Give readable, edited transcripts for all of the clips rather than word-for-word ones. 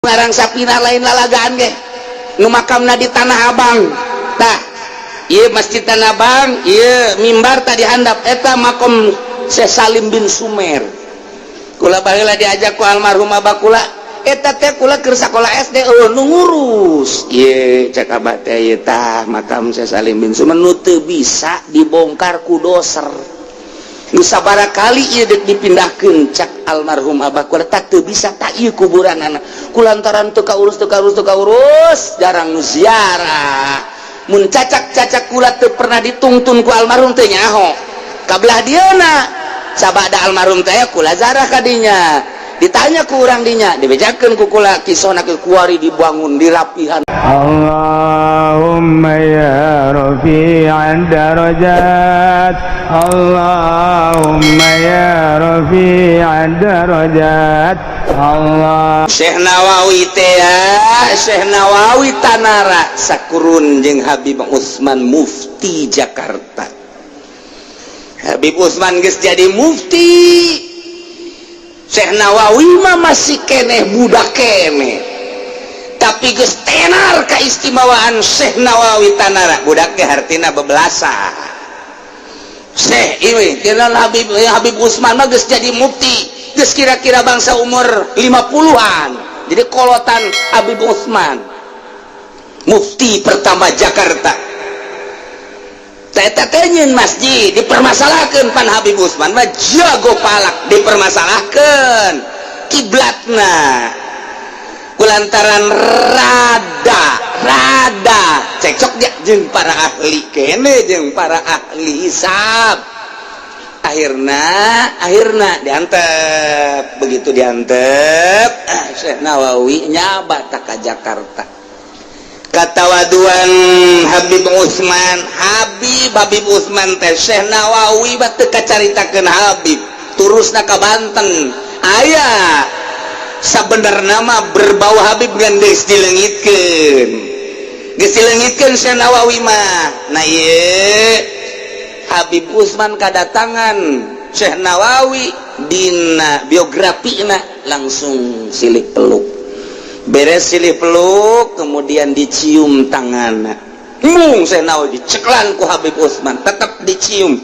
Ngarang Sapina lain lalagaan ge nu makamna di Tanah Abang. Tah, ieu Masjid Tanah Abang, ieu mimbar tadi handap eta makom Syekh Salim bin Sumer. Kula baheula diajak ku almarhum abah kula eta teh, kula keur sakola SD, oh, nu ngurus ieu cek abah teh, ieu tah makam Syekh Salim bin Sumer nu teu bisa dibongkar ku doser. Nu sabaraha kali ieu dek dipindahkeun, cak almarhum abah kula, tak teu bisa. Tak ieu kuburan anak kulantaran teu kaurus, teu kaurus, teu kaurus, jarang nu ziarah. Mun cacak-cacak kula teu pernah ditungtun ku almarhum, teu nyaho kabelah dieuna. Sabada almarhum teh kula zarah kadinya, ditanya ku urang dinya, dibejakeun ku kula kisahna ke kuari dibangun dirapihan. اللهم يا رفيع الدرجات، اللهم يا رفيع الدرجات، الله Syekh Nawawi teh ya, Syekh Nawawi Tanara sakurun jeung Habib Utsman, mufti Jakarta. Habib Utsman geus jadi mufti, Syekh Nawawi mah masih keneh budak keneh, tapi geus tenar keistimewaan Syekh Nawawi Tanara. Budak ge hartina bebelasa. Syekh ini kira Habib Habib Utsman mah geus jadi mufti, geus kira-kira bangsa umur 50-an, jadi kolotan Habib Utsman, mufti pertama Jakarta. Eta teh nyeun masjid dipermasalahkan. Pan Habib Utsman mah jago palak. Dipermasalahkan kiblatna kulantaran rada rada cekcok dia jeung para ahli kene, jeung para ahli hisab. Akhirna akhirna diantep. Begitu diantep, ah, Syekh Nawawi nyaba tak ke Jakarta, katawaduan Habib Utsman. Habib Habib Utsman teh Syekh Nawawi mah teu kacaritakeun Habib turusna ka Banten. Aya sabenerna mah berbau Habib, ngan geus dileungitkeun, geus dileungitkeun Syekh Nawawi mah. Nah, ieu Habib Utsman kadatangan Syekh Nawawi, dina biografina langsung silih peluk. Beres silih peluk, kemudian dicium tangan. Mung Syekh Nawawi diceklan ku Habib Utsman, tetap dicium.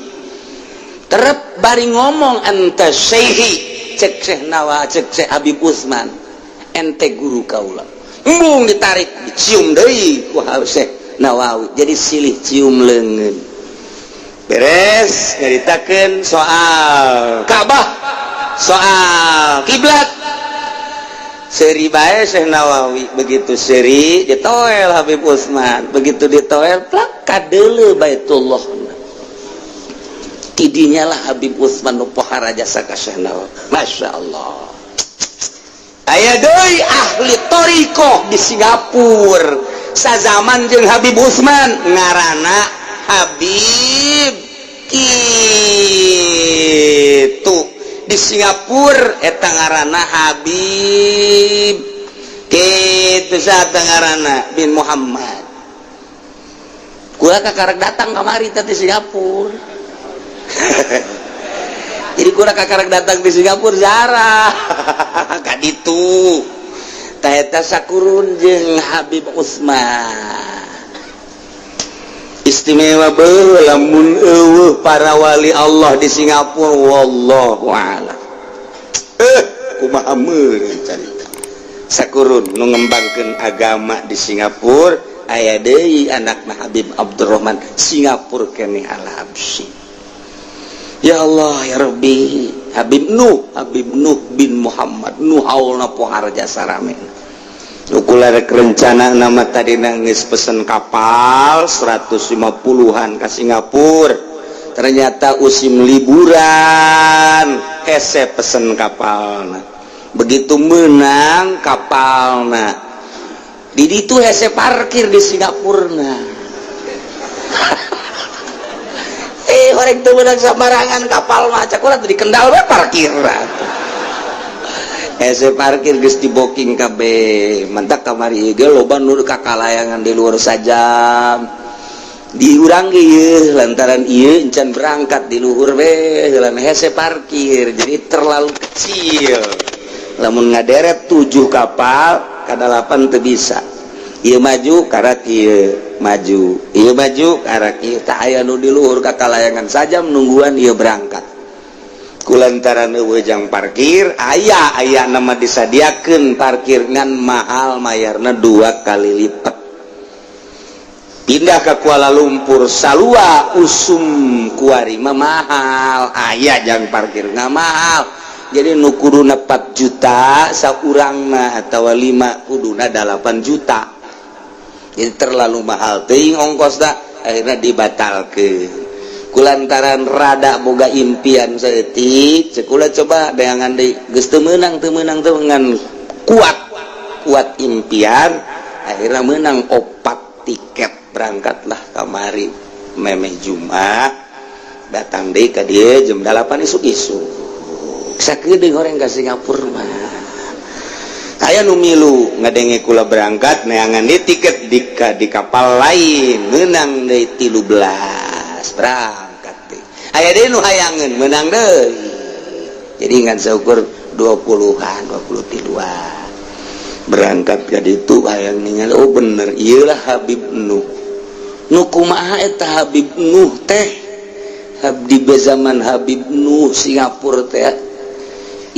Terep bari ngomong, "Anta syekhi," cek Syekh Nawawi, cek Syekh Habib Utsman, "Ente guru kaula." Embung ditarik, dicium deui ku Syekh Nawawi. Jadi silih cium leungeun. Beres nyaritakeun soal Ka'bah, soal kiblat, seri bae Syekh Nawawi. Begitu seri, ditoel Habib Utsman. Begitu ditoel, plak, kadeuleu Baitullah. Tidinya lah Habib Utsman nu pohara jasa ka Syekh Nawawi. Masya Allah. Aya deui ahli thoriqoh di Singapura sazaman jeung Habib Utsman, ngarana Habib kitu di Singapura eta, ngaranna Habib kitu, saat ngaranna bin Muhammad. Kula kakarek datang kamari teh di Singapura. Jadi kula kakarek datang di Singapura zara ka ditu. Tah, eta sakurun jeung Habib Utsman. Istimewa beuh. Lamun eueuh para wali Allah di Singapura, wallahu a'lam, kumaha meureun carita. Sakurun nu ngembangkeun agama di Singapura. Aya deui anakna Habib Abdurrahman, Singapura keneh, Al Habsyi. Ya Allah ya Rabbi. Habib Nuh, Habib Nuh bin Muhammad Nuh, haulna pohara jasa rame. Kula rek rencana nama tadi nangis pesen kapal 150-an ke Singapura. Ternyata musim liburan, hese pesen kapal. Begitu menang kapal, nah, di ditu hese parkir di Singapura. Nah, orang teu meunang sembarangan kapal mah, cak kula di Kendal we parkir. Hese parkir, geus di booking kabeh. Mantak kamari ge loba nu kakalayangan di luar sajam di urang ge ieu, lantaran ieu encan berangkat di luhur we heula, hese parkir. Jadi terlalu kecil lamun ngaderet tujuh kapal. Ka 8 teu bisa. Ieu maju karak ieu maju, ieu maju karak ieu. Tak aya nu di luhur kakalayangan sajam nungguan ieu berangkat. Kulantaran eueuh jang parkir, aya aya nama disadiakeun parkir ngan mahal mayarna 2 kali lipat. Pindah ke Kuala Lumpur salua usum kuari mah mahal, aya jang parkir nggak mahal. Jadi nu kuduna 4 juta saurangna atawa 5 kuduna 8 juta. Jadi terlalu mahal teuing ongkosna, akhirnya dibatalkeun. Kulantaran rada boga impian saeutik, ceuk kula coba deangan deui geus teu meunang teu meunang teu ngan kuat kuat impian, akhirnya menang 4 tiket. Berangkatlah kamari memeh Jumat, datang deui ka dieu jam 8 isuk-isuk. Sakedeung horeng ka Singapura mah aya nu milu ngadenge kula berangkat neangan di tiket di kapal lain, menang deui 13 berangkat deui. Aya deui nu hayangeun menang deui. Jadi ngan saukur 20-an 23-an berangkat ka ditu. Hayang ningali, oh bener ieulah Habib Nuh. Nu kumaha eta Habib Nuh teh? Di zaman Habib Nuh Singapura teh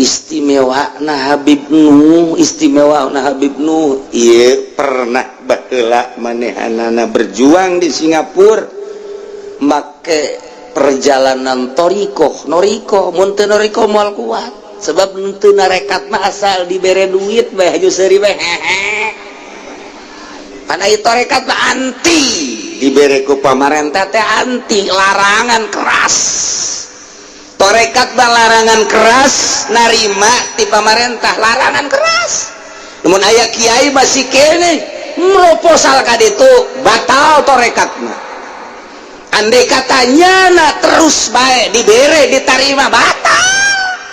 istimewa. Nah, Habib Nuh istimewa. Nah, Habib Nuh ieu pernah baheula manehanana berjuang di Singapura make perjalanan torikoh noriko. Mun teu noriko moal kuat, sebab teu narekat mah asal dibere duit bae haju seuri bae hehe. Pan aya torekat mah anti dibere ku pamarentah teh, anti larangan keras. Torekat mah larangan keras, narima ti pamarentah larangan keras. Namun aya kiai masih kene proposal ka ditu, batal torekat mah. Andai katanya na terus bae dibere diterima, batal.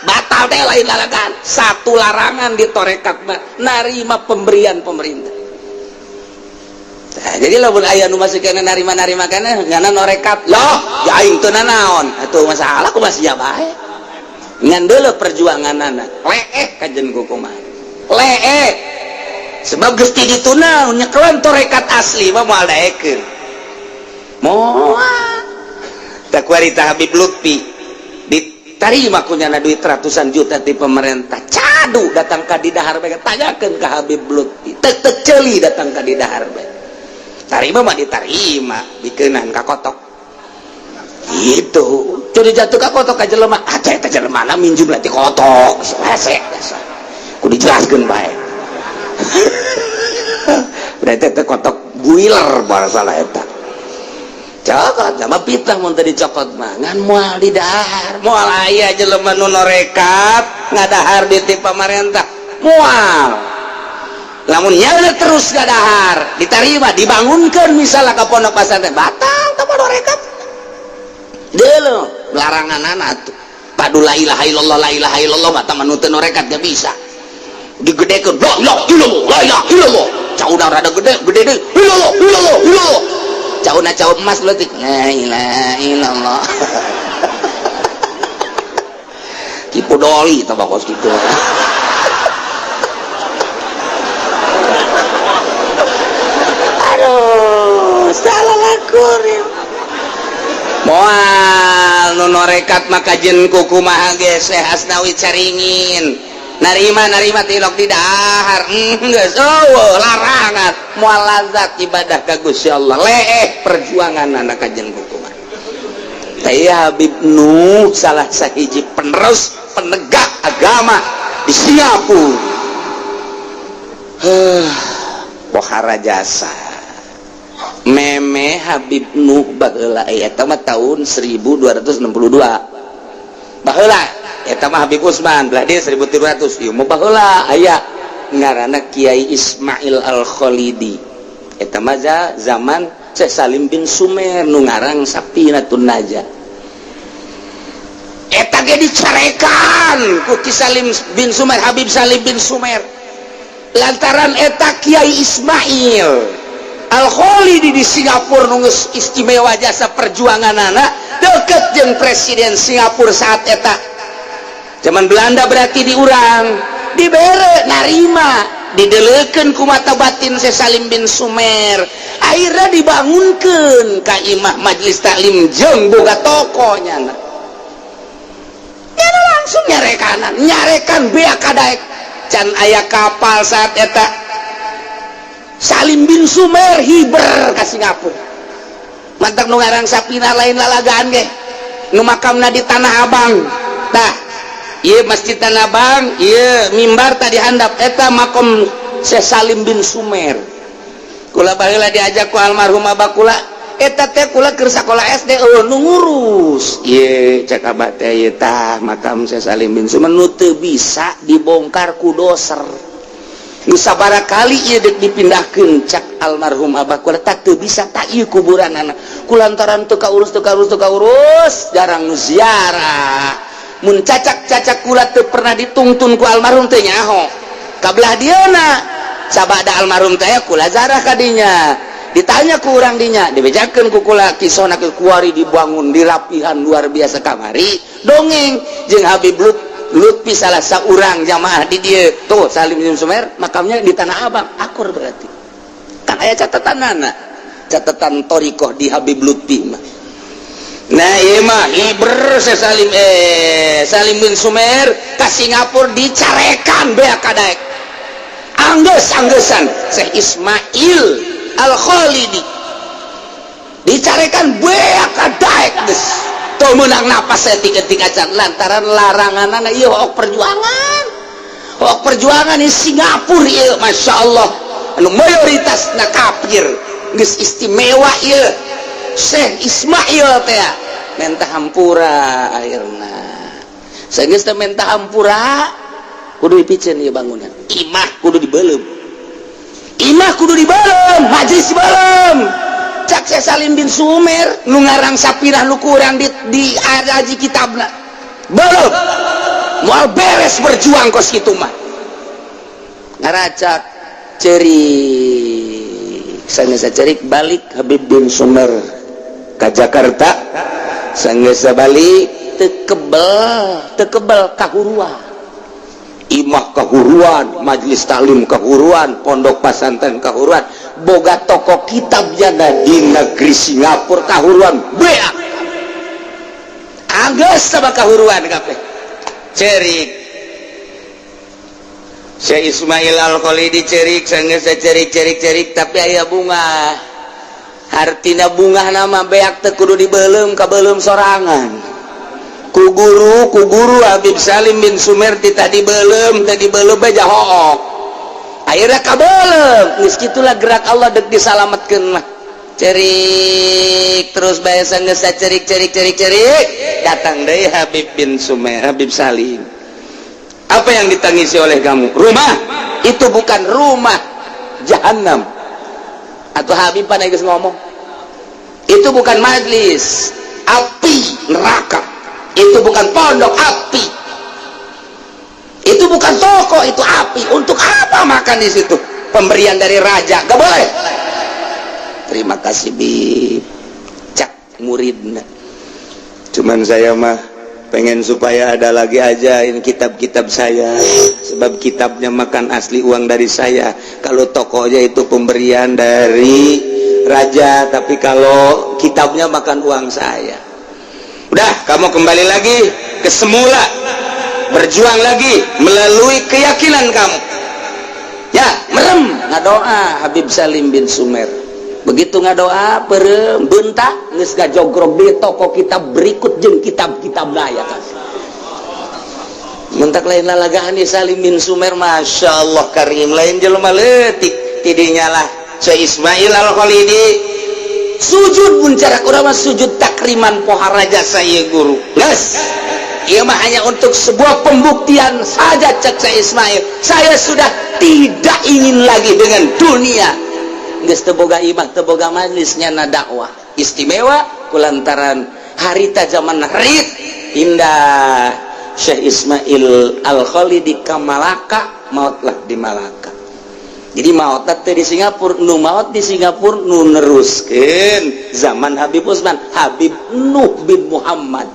Batal teh lain larangan, satu larangan di torekat mah narima pemberian pemerintah. Nah, jadi lamun aya nu masih kena narima-narima kana ngana norekat loh ya aing teu nanaon atuh masalah ku masih ya bae. Ngan deuleu perjuanganana leeh kajen kumaha leeh, sebab geus ti ditu naon nyekelan torekat asli mah moal daekeun moal. Tak kuari Habib Lutfi diterima kunyana duit ratusan juta di pemerintah, cadu datang ka didahar bae. Tanyakeun ka Habib Lutfi, tek tek ceuli datang ka didahar bae. Tarima mah diterima, bikeunan ka kotok gitu. Jadi jatuh ka kotok ka jelema ah eta jelema na minjem lah ti kotok hese dasar kudu dijelaskeun bae. Berarti teh kotok builer masalah eta cokot sama fitnah. Mun teu dicokot mah ngan moal didahar, moal aya jelema nu norekat ngadahar di ti pamarentah moal. Lamun nyala terus ngadahar diterima dibangunkan misalnya ke pondok pesantren, batal ka pondok rekat deuleu larangan anak tuh padu la ilaha illallah la ilaha illallah mah manu teu norekat gak bisa digedekeun la ilaha illallah la ilaha illallah. Cauna rada gede gede deui illallah illallah illallah. Cauna cau emas leutik la ilaha illallah. Kipu doli tah kos kitu. Aduh, salah lakurin. Moal nu norekat maka jen kukumaha ge Syekh Asnawi Caringin narima narima tilok di dahar geus eueuh larangan moal lazat ibadah ka Gusti Allah leeh perjuangan anak kajen kukumaha. Teh Habib Nuh salah sahiji penerus penegak agama di Singapura. Pohara jasa meme Habib Nuh baheula eta mah tahun 1262 baheula eta mah Habib Usman belah dia 1300 ieu mah baheula aya ngaranna Kiai Ismail Al-Khalidi eta mah zaman Syekh Salim bin Sumer nu ngarang Safinatun Najah. Eta ge dicarekan ku Ki Salim bin Sumer, Habib Salim bin Sumer, lantaran eta Kiai Ismail Al-Khalidi di Singapura nunggus istimewa jasa perjuangan anak deket jeung presiden Singapura saat eta zaman Belanda berarti diurang dibere narima Dideleukeun ku mata batin Syekh Salim bin Sumer, akhirnya dibangunkeun ka imah majelis taklim jeung boga tokonya. Nyana langsung nyarekanan, nyarekan beak kadaek, can aya kapal saat eta. Salim bin Sumer hiber ka Singapura. Mantap, nu ngarang Sapina lain lalagaan ge, nu makamna di Tanah Abang. Tah, ieu Masjid Tanah Abang, ieu mimbar tadi handap eta makom Syekh Salim bin Sumer. Kula baheula diajak ku almarhum abah kula eta teh, kula keur sakola SD. Oh, nu ngurus ieu, cek abah teh, ieu tah makam Syekh Salim bin Sumer nu teu bisa dibongkar ku doser. Nu sabara kali ieu dek dipindahkeun, cak almarhum abah kula, tak teu bisa, tak ieu kuburan anak kulantaran teu kaurus, teu kaurus, teu kaurus, jarang nu ziarah. Mun cacak-cacak kula teu pernah ditungtun ku almarhum, teu nyaho kabelah dieuna. Sabada almarhum teh kula zarah kadinya, ditanya ku urang dinya, dibejakeun ku kula kisahna ke kuari dibangun dirapihan luar biasa. Kamari dongeng jeung Habib Lutfi, salah seorang jamaah di dieu, tuh Salim bin Sumer makamnya di Tanah Abang. Akur berarti kan aya catatan anak, catatan torikoh di Habib Lutfi mah. Nah, iya mah hiber Salim, Salim bin Sumer ke Singapura, dicarekan beak kadaek, angges anggesan. Syekh Ismail Al Khalidi dicarekan beak kadaek, geus teu meunang napas etik-etik acan lantaran larangan. Ieu ok perjuangan, ok perjuangan di Singapura ieu, Masya Allah, anu mayoritas na kafir, geus istimewa ieu. Syekh Ismail teh menta hampura, akhirna sageus teh menta hampura, kudu dipiceun ieu bangunan imah, kudu dibeuleum imah, kudu dibeuleum majelis, dibeuleum, cak Syekh Salim bin Sumer nu ngarang Sapirah, nu kurang di aji kitabna. Belum moal beres berjuang kos kitu mah. Ngaracak, cerik, sanggeus cerik, balik Habib bin Sumer ke Jakarta. Sanggeus balik, teu kebel, teu kebel kahuruan imah, kahuruan majelis taklim, kahuruan pondok pesantren, kahuruan boga toko kitab jana di negeri Singapura, kahuruan beak, anggeus sama kahuruan kabeh. Cerik Syekh Ismail Al-Khalidi, cerik, sanggeus cerik, cerik, cerik, tapi aya bunga. Hartina bunga nama beak teu kudu dibeuleum, kabeuleum sorangan ku guru, ku guru Habib Salim bin Sumer. Ti tadi beuleum, tadi beuleum bae hook, akhirnya kabeuleum. Geus kitulah gerak Allah dek disalametkeun mah. Cerik terus bae, sanggeus cerik, cerik, cerik, cerik, datang deui Habib bin Sumer, Habib Salim. "Apa yang ditangisi oleh kamu? Rumah itu bukan rumah, jahanam." Atau Habib pan geus ngomong, "Itu bukan majlis, api neraka. Itu bukan pondok, api. Itu bukan toko, itu api. Untuk apa makan di situ? Pemberian dari raja, gak boleh." "Terima kasih, Bib," cak muridna. "Cuman saya mah pengen supaya ada lagi aja ini kitab-kitab saya, sebab kitabnya makan asli uang dari saya. Kalau tokonya itu pemberian dari raja, tapi kalau kitabnya makan uang saya." "Udah, kamu kembali lagi ke semula, berjuang lagi melalui keyakinan kamu ya." Merem ngadoa Habib Salim bin Sumer. Begitu ngadoa, perem bentak, geus gajogrog di toko kitab berikut jeung kitab-kitab daya kan. Mentak lain lalagaan Salim bin Sumer, Masya Allah karim, lain jelema leutik. Tidinya lah Syekh Ismail Al-Khalidi sujud pun cara urang sujud takriman pohara jasa ieu guru. Geus, ieu mah hanya untuk sebuah pembuktian saja, cek Syekh Ismail. "Saya sudah tidak ingin lagi dengan dunia." Geus teu boga imah, teu boga majlisnya na dakwah istimewa kulantaran harita zaman rit indah. Syekh Ismail Al-Khalidi ka Malaka, mautlah di Malaka. Jadi maut teh di Singapura. Nu maut di Singapura nu neruskeun zaman Habib Usman, Habib Nuh bin Muhammad.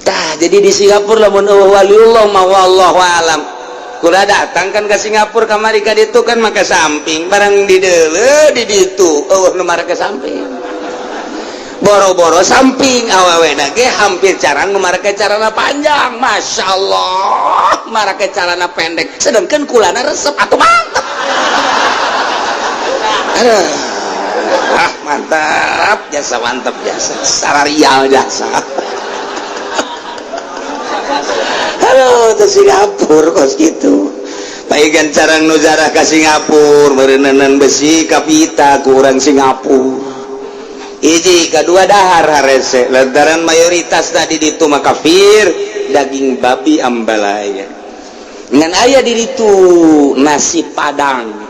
Tah, jadi di Singapura lamun eueuh waliullah mah wallahu alam. Kula datang kan ke Singapura kamari ka ditu kan make samping barang di deuleu di ditu eueuh nu make samping. Boro-boro samping awewena ge hampir carang nu marake carana panjang. Masya Allah marake carana pendek sedangkan kulana resep atau mantep. Aduh, ah, mantap jasa, mantap jasa, sararial jasa. Halo, ke Singapura kos gitu. Paigan carang nu jarah ka Singapura meureunan besi kapita kurang Singapura. Hiji kedua dahar harese lantaran mayoritas tadi ditu mah kafir, daging babi ambalaya. Ngan aya di ditu nasi Padang.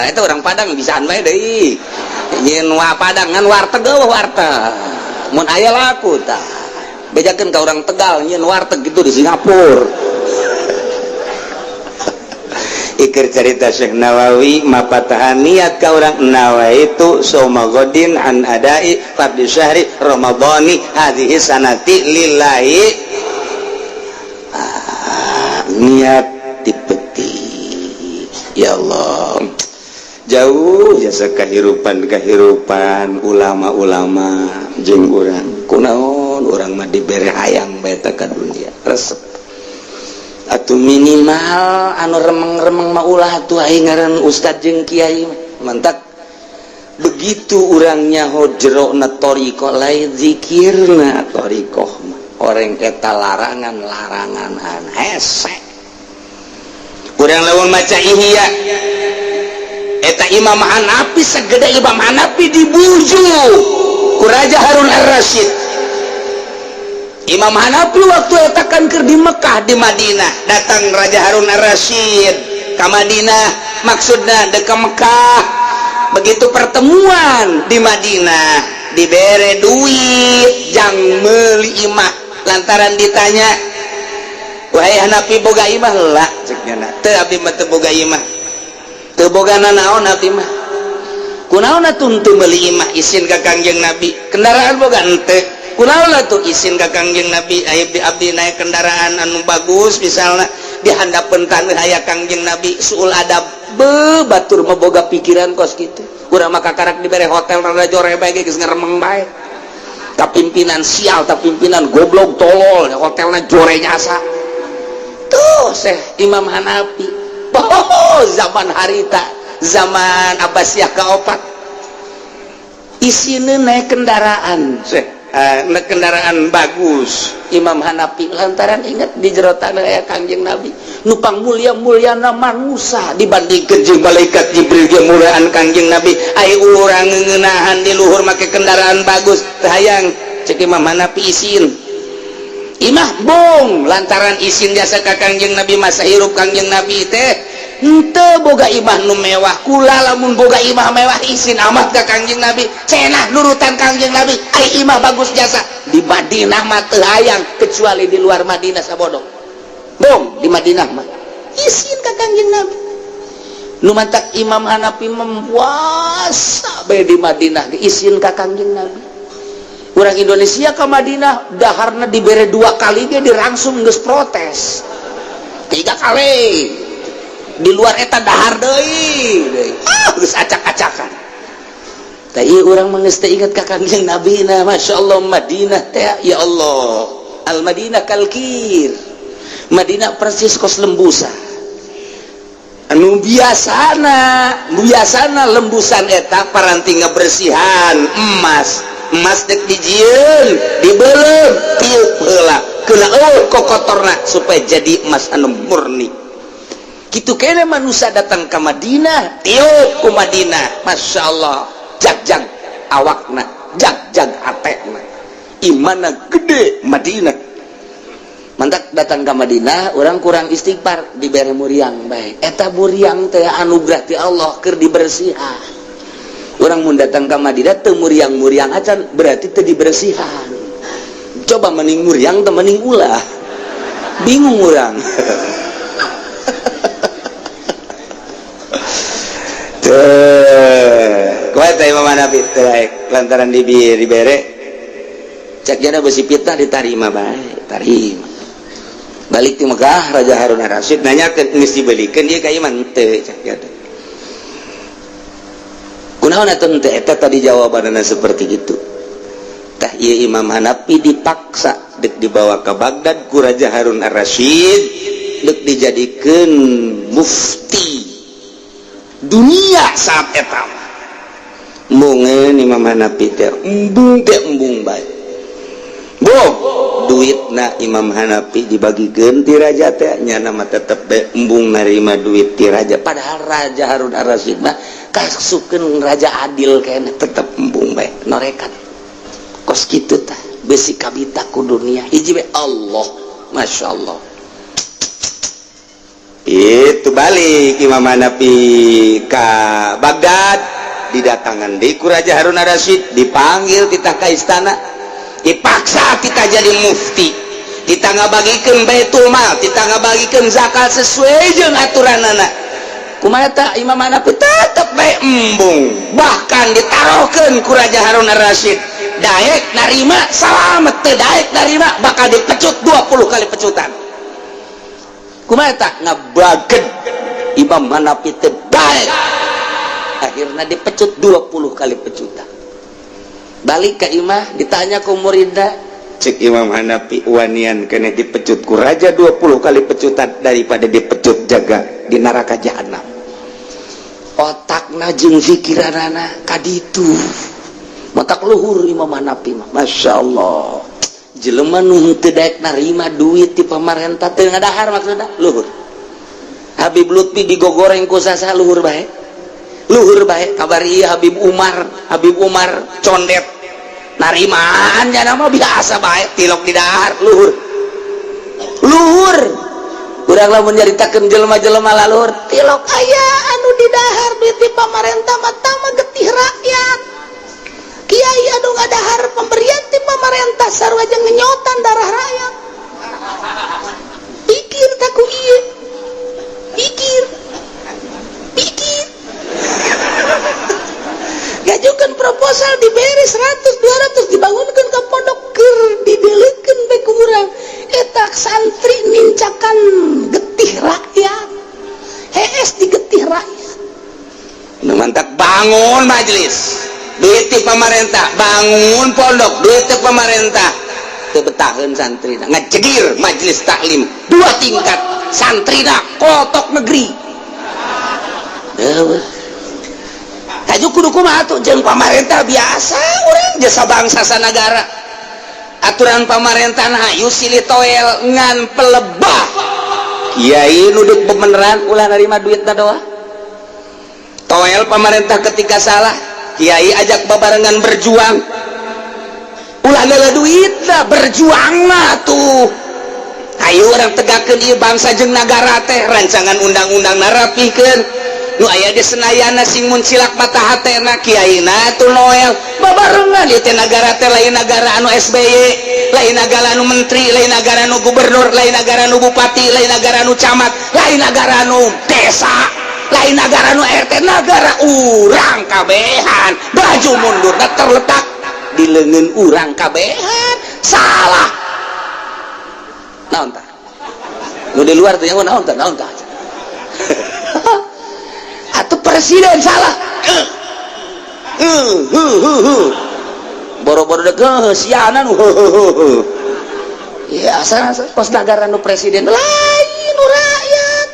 Itu orang Padang bisaan bae deui. Nyeun wa Padang ngan warteg eueuh warteg. Mun aya laku tah. Bejakeun ka orang Tegal nyeun warteg gitu di Singapura. Iker cerita Syekh Nawawi mapatahan niat ka urang nawaitu shauma ghadin an adai fardhi syahri ramadhani hadhihi sanati lillahi. Niat dipeti ya Allah jauh jasa kehirupan-kehirupan ulama-ulama jeung urang kunaon urang mah dibere hayang bae ka dunia resep atau minimal anu remeng-remeng mah ulah tuh aing ngaran ustad jeung kiai mantap. Begitu urang nyaho jerona thoriqoh lain zikirna thoriqoh mah orang eta larangan-larangan hese urang lamun maca Ihya eta Imam Hanafi segede Imam Hanafi dibujuk ku Raja Harun Ar-Rasyid. Imam Hanafi waktu eta kan keur di Mekah di Madinah datang Raja Harun Ar-Rasyid ka Madinah maksudna dek ka Mekah. Begitu pertemuan di Madinah dibere duit jang meuli imah lantaran ditanya wahai Hanafi boga imah lah cek nya teu abdi mah teu boga imah teu boga nanaon abdi mah kunaon atuh teu meuli imah isin ka Kangjeng Nabi kendaraan boga henteu kunaon atuh isin ka Kangjeng Nabi aya abdi naik kendaraan anu bagus misalna di handapeun taneuh aya Kangjeng Nabi suul adab be batur mah boga pikiran kos kitu urang mah kakarak dibere hotel rada jore bae geus ngeremeng bae ka pimpinan sial ta pimpinan goblok tolol hotelna jore nyasa tuh Syekh Imam Hanafi. Oh, zaman harita zaman Abbasiyah kaopat isine naik kendaraan Syekh naik kendaraan bagus Imam Hanafi lantaran ingat di jero tanah aya Kangjeng Nabi nupang mulia-muliana manusia dibandingkeun jeung malaikat Jibril ge muliaan Kangjeng Nabi ai urang ngeuneunahan di luhur make kendaraan bagus teu hayang cek Imam Hanafi isin imah bong lantaran isin jasa ka Kangjeng Nabi masa hirup Kangjeng Nabi teh henteu boga imah nu mewah kula lamun boga imah mewah isin amat ka Kangjeng Nabi cenah nurutan Kangjeng Nabi ai imah bagus jasa di Madinah mah teu hayang kecuali di luar Madinah sabodo bong di Madinah mah isin ka Kangjeng Nabi nu mantak Imam Hanafi mempuasa bae di Madinah isin ka Kangjeng Nabi. Orang Indonesia ke Madinah daharna dibere 2 kali ge dirangsung geus protes 3 kali di luar eta dahar deui ah geus acak-acakan tah ieu urang mah geus teu inget ka Kangjeng Nabi na masyaallah Madinah teh ya Allah al Madinah kalkir Madinah persis kos lembusan anu biasana lembusan eta paranti ngabersihan emas emas dek dijieun dibeuleum tiup heula kena eueuh kokotorna supaya jadi emas anu murni kitu kene manusia datang ke Madinah tiup ku Madinah Masya Allah jag-jag awakna jag-jag hatena imana gede Madinah mantak datang ke Madinah orang kurang istighfar dibere muriang bae eta muriang teh anugerah ti Allah keur dibersihan orang mun datang ke Madinah teu muriang-muriang acan berarti teu dibersihan coba mending muriang teu mending ulah bingung urang teu kuat teh Imam Hanafi teu lantaran dibere cek jana besi fitnah ditarima bae tarima Balik di Mekah, Raja Harun Ar-Rasyid nanyakeun, "Geus dibelikeun ieu ka imam teu?" Cak gitu. Kunaon atuh teu? Eta tadi jawabanna seperti itu. Tah, ieu Imam Hanafi dipaksa dek dibawa ke Baghdad ku Raja Harun Ar-Rasyid, dek dijadikeun mufti dunia saat eta mah. Embungeun Imam Hanafi teh, embung teh, embung bae. Bo, duitna Imam Hanafi dibagikeun ti raja teh, nyana mah tetep bae embung narima duit ti raja. Padahal Raja Harun Ar-Rasyid mah kasupkeun raja adil kayaknya, tetep embung bae norekat. Kos kitu tah besi kabita ku dunia, hiji bae Allah, Masya Allah. Itu balik Imam Hanafi ke Baghdad, didatangan di ku Raja Harun Ar-Rasyid, dipanggil titah ka istana, dipaksa kita jadi mufti. Kita ngabagikeun baitul mal, kita ngabagikeun zakat sesuai jeung aturanana. Kumaha tah Imam Hanafi? Tetep bae embung. Bahkan ditaruhkeun ku Raja Harun Ar-Rasyid, daek narima salamet, teu daek narima bakal dipecut 20 kali pecutan. Kumaha tah ngabaged Imam Hanafi? Teu daek, akhirnya dipecut 20 kali pecutan. Balik ke imah, ditanya ku muridna, cek Imam Hanafi, "Wanian kena dipecut ku raja 20 kali pecutan daripada dipecut jaga di neraka jahanam." Otakna jeung pikiranana kaditu, matak luhur Imam Hanafi mah, Masya Allah. Jelema nu teu daek narima duit di pamarentah, teu ngadahar maksudna, luhur. Habib Lutfi digogoreng ku sasa, luhur bae, luhur bae. Kabar iya Habib Umar, Habib Umar condet narimaan nama biasa bae, tilok di dahar, luhur, luhur. Kurang lamun nyaritakeun jelema-jelema laluhur, tilok aya anu di dahar duit di pamarentah mah mah getih rakyat. Kiai anu ngadahar pemberian ti pamarentah sarua jeung ngenyotan darah rakyat. Pikir tak ku ieu, pikir, pikir. Ngajukan proposal diberi 100 200, dibangunkan ke pondok, keur didelekeun bae ku urang. Eta santri nincakan getih rakyat, hees di getih rakyat. Nu mantak bangun majelis duit ti pamarentah, bangun pondok duit ti pamarentah, teu betaheun santri. Ngajegir majelis taklim dua tingkat, santrina kotok negeri. Eueuh. Kaju kudu kumaha tuh jeung pamarentah? Biasa urang jasa bangsa sanagara, aturan pamarentah hayu silih toel, ngan pelebah kiai nu deuk beneran ulah narima duit doa. Toel pamarentah ketika salah, kiai ajak babarengan berjuang, ulah leula duit lah, berjuang mah tuh. Ayo urang tegakkeun ieu bangsa jeung nagara teh, rancangan undang-undang narapihkeun nu aya di Senayana, sing muncilak mata hatena kiaina tuh noel babarengan. Ieu teh nagara teh lain nagara anu SBY, lain nagara anu menteri, lain nagara anu gubernur, lain nagara anu bupati, lain nagara anu camat, lain nagara anu desa, lain nagara anu RT, nagara urang kabehan. Baju mundurna terletak di leungeun urang kabehan. Salah naon tah nu di luar tuh yang naon tah, naon tah atau presiden salah, boro-boro dek siana nu ya asal kos nagara nu presiden lain nu rakyat,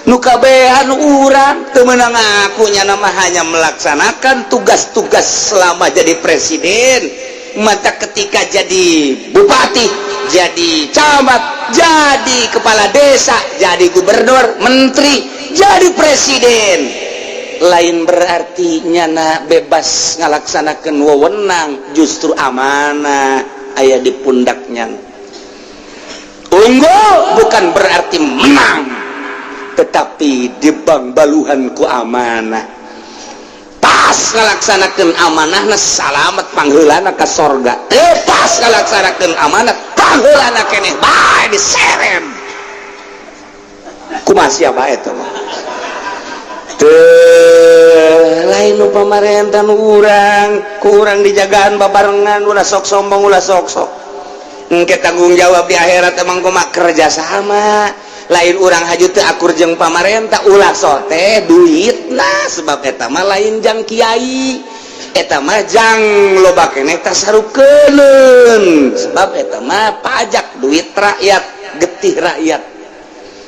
nu kabehan urang. Teu meunang ngaku nama, hanya melaksanakan tugas-tugas selama jadi presiden. Mata ketika jadi bupati, jadi camat, jadi kepala desa, jadi gubernur, menteri, jadi presiden, lain berarti nyana bebas ngalaksanakan wewenang. Justru amanah aya di pundaknya. Unggul bukan berarti menang, tetapi di bang baluhan ku amanah. Pas ngalaksanakan amanah salamet, pangheulana ka sorga. Eh, pas ngalaksanakan amanah, pangheulana keneh bae diseret. Kumaha siapa eta mah? Teu lain nu pamarentah, nu urang, ku urang dijagaan babarengan. Ulah sok sombong, ulah sok-sok. Engke tanggung jawab di akhirat emang kumaha? Kerja sama. Lain urang haju teu akur jeung pamarentah, ulah sote duit. Nah, sebab eta mah lain jang kiai, eta mah jang loba keneh tasarupkeun, sebab eta mah pajak, duit rakyat, getih rakyat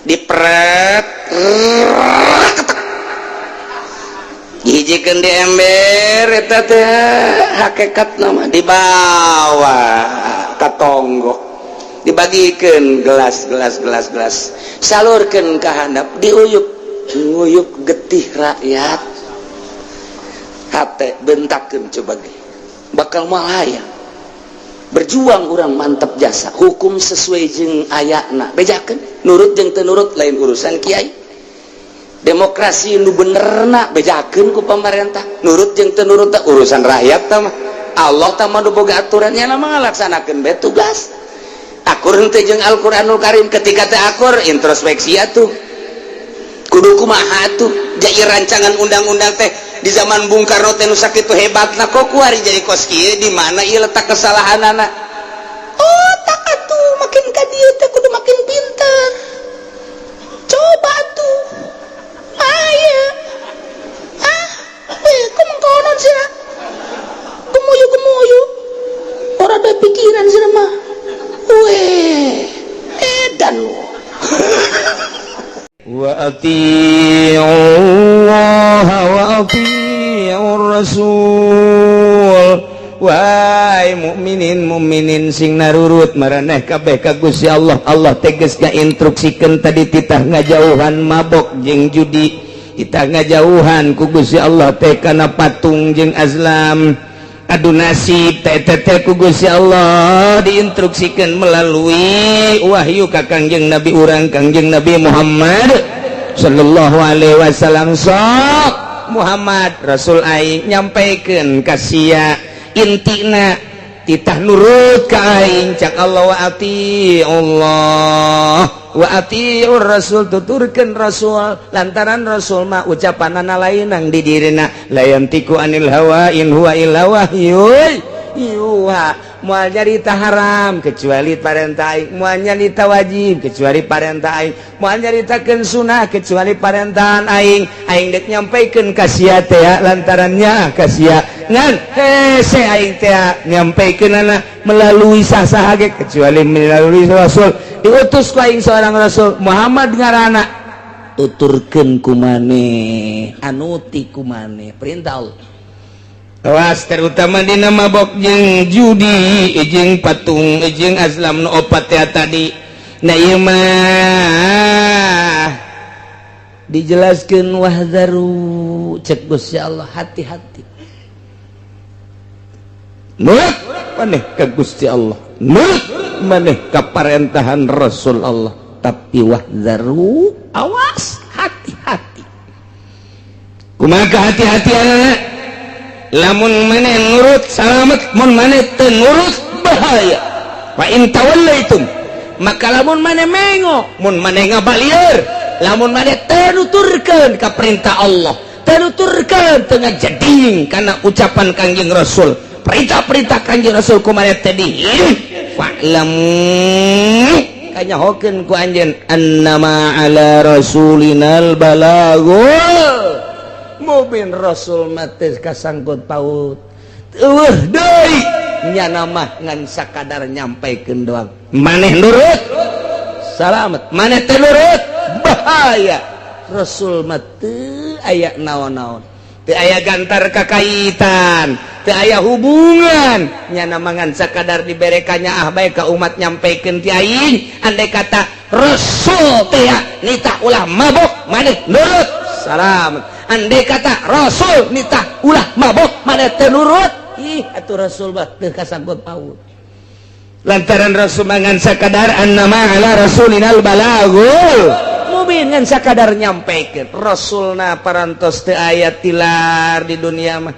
diperet, hijikeun di ember. Eta teh hakikat nama dibawa ka tonggok, dibagikan gelas, gelas, gelas, gelas, salurkan ke handap, diuyup, nguyup getih rakyat. Hate bentakeun, coba ge bakal malaya berjuang. Urang mantap jasa hukum sesuai jeung ayatna, bejakeun nurut jeung teu nurut lain urusan kiai. Demokrasi nu benerna bejakeun ku pemerintah, nurut jeung teu nurut teh urusan rakyat. Tah mah Allah tah mah nu boga aturannya, mah ngalaksanakeun bae tugas. Akur henteu jeung Al-Qur'anul Karim? Ketika teu akur, introspeksi atuh, kudu kumaha atuh. Jadi rancangan undang-undang teh di zaman Bung Karno teh nu sakitu hebatna, kok kuari jadi kos kieu? Di mana ieu letak kesalahanana? Oh, tak atuh makin ka dieu teh kudu makin pintar. Coba atuh aya ah, eh, kumaha sih? Gemuyu gemuyu, ora ada pikiran sih mah. Weh, edan lu. وأطيعوا الله وأطيعوا الرسول. Wahai mukminin mukminin sing narurut maraneh kabeh ka Gusti Allah, Allah tegas ngainstruksikeun tadi titah ngajauhan mabok jeung judi, titah ngajauhan ku Gusti Allah teh kana patung jeung azlam, adu nasib teh teh ku Gusti Allah diinstruksikan melalui wahyu ka Kangjeng Nabi urang, Kangjeng Nabi Muhammad sallallahu alaihi wasallam. Sok Muhammad, Rasul aing nyampaikan ka sia, intina titah nurut ka aing. Cak Allah, wa ati Allah wa atiur rasul, tuturkeun rasul, lantaran rasul mah ucapanana lain nang di dirina, la yantiqu anil hawa in huwa illa wahyun yuha. Moal nyarita haram kecuali parentah aing, moal nyarita wajib kecuali parentah aing, moal nyaritakeun sunah kecuali parentahan aing. Aing dek nyampaikeun ka sia teh lantarannya ka sia ngan hese aing teh nyampaikeunana melalui sah-sah ge kecuali melalui rasul. Diutus ku aing seorang rasul, Muhammad ngaranna, tuturkeun ku maneh, anuti ku maneh perintah Allah. Awas terutama dina mabok jeung judi jeung patung jeung azlam nu opat teh tadi. Nah, ieu mah dijelaskeun, wahzaru, cek Gusti Allah, hati-hati. Nurut maneh ka Gusti Allah, nurut maneh ka parentahan Rasul Allah, tapi wahzaru, awas, hati-hati. Kumaha hati-hati anak? Lamun maneh nurut salamet, mun maneh teu nurut bahaya. Fa in tawallaitum, maka lamun maneh mengo, mun maneh ngabalieur, lamun maneh teu nuturkeun ka perintah Allah, teu nuturkeun, teu ngajading kana ucapan Kangjeng Rasul, perintah-perintah Kangjeng Rasul ku maneh teh di, fa'lamu, kanyahokeun ku anjeun, annama ala rasulinal balagul mubin. Rasul mah teu kasangkut paut, eueuh deui, nyana mah ngan sakadar nyampaikeun doang. Maneh nurut salamet, maneh teu nurut bahaya. Rasul mah teu aya naon-naon, teu aya gantar kakaitan, teu aya hubungan, nyana mah ngan sakadar diberekannya ah bae ka umat, nyampaikeun ti aing. Andai kata Rasul teh nitah ulah mabok, maneh nurut salamet. Andai kata Rasul nitah ulah mabok, maneh teu nurut, ih atuh Rasul mah teu kasangkut paut, lantaran Rasul ngan sakadar annama ala rasulinal balagul mubin, ngan sakadar nyampaikeun. Rasulna parantos teu aya tilar di dunia mah,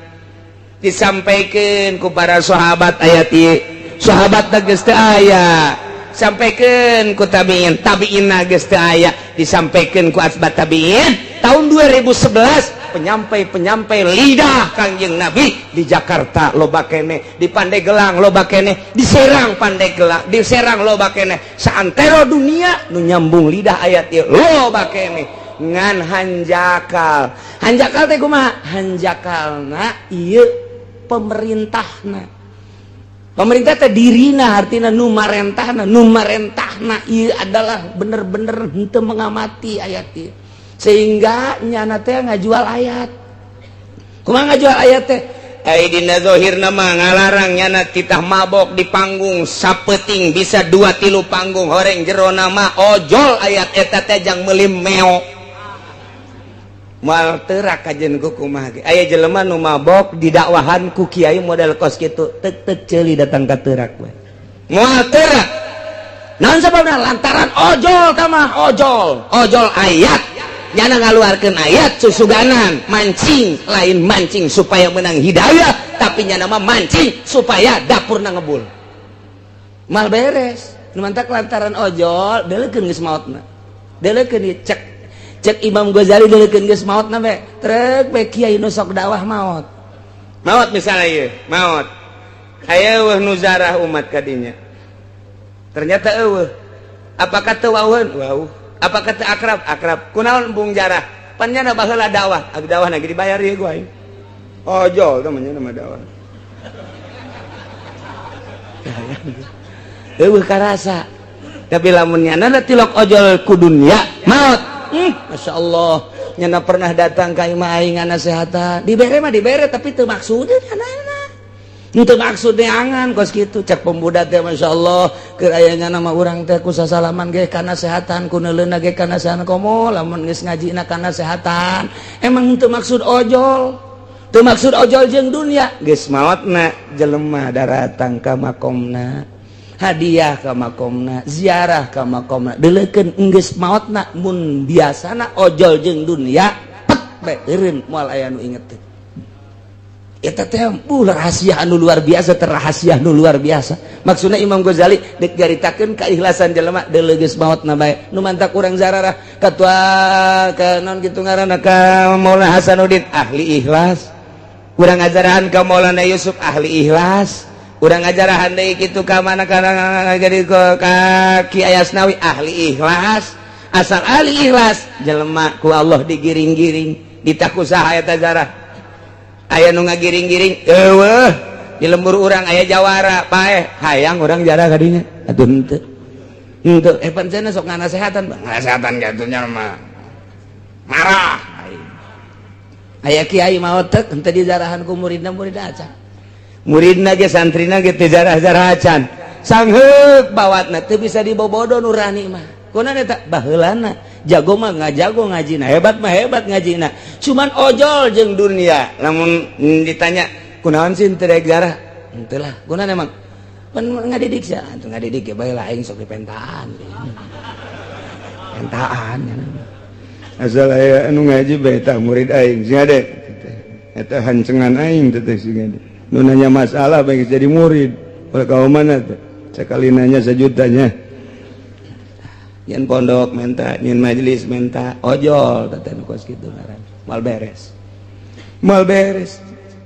disampaikan ku para sahabat ayat ieu, sahabat geus teu aya, sampaikan ku tabiin, tabiin geus teu aya, disampaikan ku atba tabiin tahun 2011. Penyampai-penyampai lidah Kangjeng Nabi di Jakarta loba kene, di Pandeglang loba kene, di Serang, Pandeglang, di Serang loba kene, saantero dunia nu nyambung lidah ayat ieu loba kene. Ngan hanjakal, hanjakal teh kumaha? Hanjakalna ieu pemerintahna, pemerintah teh dirina, artinya nu marentahna, nu marentahna ieu adalah bener-bener henteu mengamati ayat ieu, sehingga nyana teh ngajual ayat. Kumaha ngajual ayat teh? Ai dina zahirna mah ngalarang nyana titah mabok di panggung sapeting bisa dua tilu panggung, horeng jero nama ojol ayat eta teh jang meuli meo Moal terak kajen ku kumaha ge. Aya jelema nu mabok didakwahan ku kiai model kos kitu, tek tek ceuli datang ka terak we. Moal terak. Naon sababna? Lantaran ojol tamah ojol, ojol ayat. Nyana ngaluarkeun ayat susuganan mancing, lain mancing supaya menang hidayah, tapi nyana mah mancing supaya dapurna ngebul. Mal beres. Nu mantak lantaran ojol deulekeun geus maotna, deulekeun ieu. Cek cek Imam Ghazali, deulekeun geus maotna be trek be kiai nu sok dakwah maot. Maot misalnya ieu maot, aya eueuh nu zarah umat kadinya, ternyata eueuh. Apakah teu wauheun? Wauh. Apakah teu akrab? Akrab. Kunaon embung jarah? Pan nyana baheula dakwah, ag dakwah lagi dibayar ieu gua aing. Ojol temannya nama dakwah. Eueuh karasa. Tapi lamun nyana tilok ojol ku dunia maot, Masya Allah, nyana pernah datang ka imah aing ngasehatan, dibere mah dibere, tapi teu maksudnya nyana teu maksud neangan kos kitu. Cek pemuda teh, Masya Allah, keur aya nyana mah urang teh ku sasalaman ge kana sehatan, ku neuleuna ge kana sehatan, komo lamun geus ngajina kana sehatan. Emang teu maksud ojol, teu maksud ojol jeung dunia. Geus maotna jelema daratang ka makomna, hadiah ka makomna, ziarah ka makomna, deulekeun enggeus maotna. Mun biasana ojol jeung dunia, pet bae eureun, moal aya nu inget teh. Eta teh rahasia anu luar biasa, terrahasia nu luar biasa. Maksudna Imam Ghazali dek nyaritakeun keikhlasan jelema, deuleu geus maotna bae. Nu mantak urang zararah katua ka naon kitu ngaranna, ka Maulana Hasanuddin, ahli ikhlas. Urang ngajarahan ka Maulana Yusuf, ahli ikhlas. Urang ngajarahan deui kitu ka mana kana jadi ka Ki Ayasnawi, ahli ikhlas. Asal ahli ikhlas jelema ku Allah digiring-giring, ditaku saha eta zarah? Aya nu ngagiring-giring? Eueuh. Di lembur urang aya jawara paeh, hayang urang jarah kadinya? Atuh henteu, henteu. Eh, pan cenah sok nganasehatan, ngasehatan kitu nya mah marah. Aya kiai maot tek henteu dijarahan ku muridna, muridna acan, muridna ge, santrina ge teu jarah-jarah acan. Sangheuk bawatna, teu bisa dibobodo nurani mah. Kunaon eta? Baheulana jago mah ngajago ngajina, hebat mah hebat ngajina, cuman ojol jeung dunia. Lamun ditanya kunaon sih teu rek jarah? Henteu lah. Kunaon emang? Pan ngadidik sia atuh, ngadidik ya bae lah, aing sok dipentaan pentaan. Asal aya anu ngaji bae, tah murid aing sing ade eta, hancengan aing teh sing ade nu nanya masalah bae jadi murid. Ulah ka mana teh, sekali nanya sejutanya. Nyen pondok menta, nyen majelis menta, ojol teh nu kos kitu ngaran. Moal beres. Moal beres.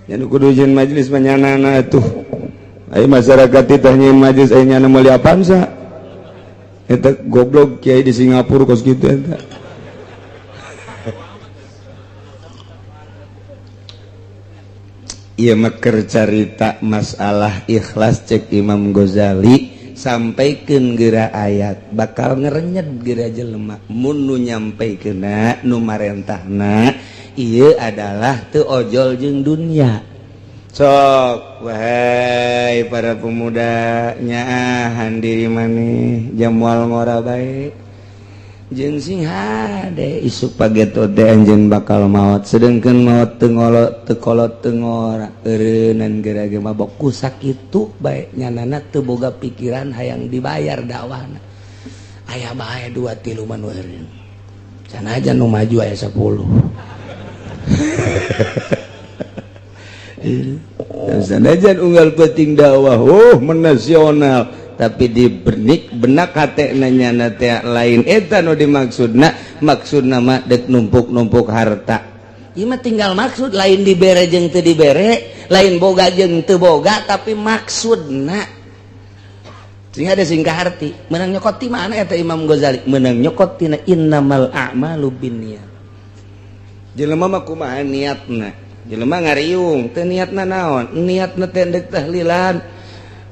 Nya kudu nyen majelis mah nyanana tuh. Aya masyarakat teh nyen majelis, aya nyana meuli Avanza. Eta goblok kiai di Singapura kos kitu eta. Ieu mah keur carita masalah ikhlas. Cek Imam Ghazali, sampaikan gera ayat bakal ngerenyet gera jelema mun nu nyampaikeunna, nu marentahna ieu adalah teu ojol jeung dunia. Sok wahai para pemuda, nyaahan diri maneh, jamual ngora bae jeung sing hade. Isuk pageto teh anjeun bakal maot, sedengkeun maot teu ngolot, teu kolot, teu ngora, eureunnan geura ge mabok. Ku sakitu bae nyanana teu boga pikiran hayang dibayar dakwahna. Aya bae dua tilu mah nu eureun, sanajan nu maju aya 10. Sanajan unggal penting dakwah, oh, menasional, tapi di benik benak hate nanya teh lain eta nu dimaksudna. Maksudna mah dek numpuk-numpuk harta. Ieu mah tinggal maksud, lain dibere jeung teu dibere, lain boga jeung teu boga, tapi maksudna. Sehingga ada sing kaharti, menang nyokot ti mana eta Imam Ghazali? Menang nyokot tina innamal a'malu binniyat. Jelema mah kumaha niatna? Jelema ngariung, teu niatna naon? Niatna teh ndek tahlilan,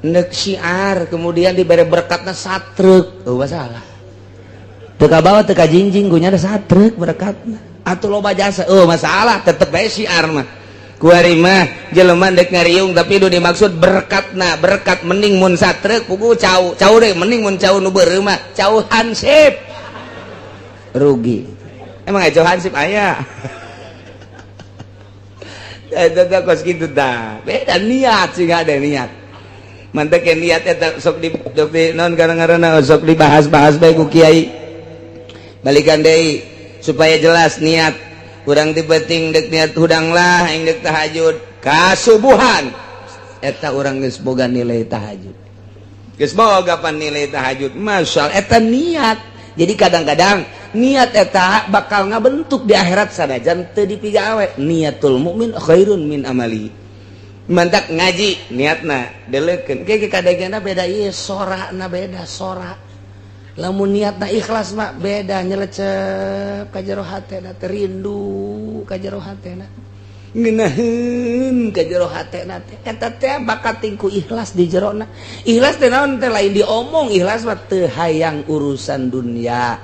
ndek syiar, kemudian dibere berkatna satrek, oh masalah. Teu kabawa, teu kajingjing, gunya ada satrek berkatna. Atau loba jasa, oh masalah, tetep bae syiar mah. Kuari mah jelema ndek ngariung tapi nu dimaksud berkatna, berkat mending mun satrek pugu cau, cau deh mending mun cau nu beureum mah, cau hansip. Rugi. Emang aya cau hansip aya? Eta teh kos kitu tah. Beda niat sih, ada niat. Mantek niat eta sok di non kadang-kadang sok dibahas-bahas bae ku kiai. Balikan deui supaya jelas niat. Kurang ti penting dek niat hudang lah aing dek tahajud kasubuhan. Eta urang geus boga nilai tahajud. Geus boga pan nilai tahajud. Masyaallah eta niat. Jadi kadang-kadang niat eta bakal ngabentuk di akhirat sanajan teu dipigawe. Niatul mukmin khairun min amali. Mantak ngaji niatna deleukeun. Ke kadegena beda ieu sorana, beda sora. Lamun niatna ikhlas mah beda, nyelecep ka jero hatena teh, rindu ka jero hatena. Ngeunaheun ka jero hatena teh. Eta teh bakat ku ikhlas di jerona. Ikhlas teh naon teh, lain diomong, ikhlas mah teu hayang urusan dunia.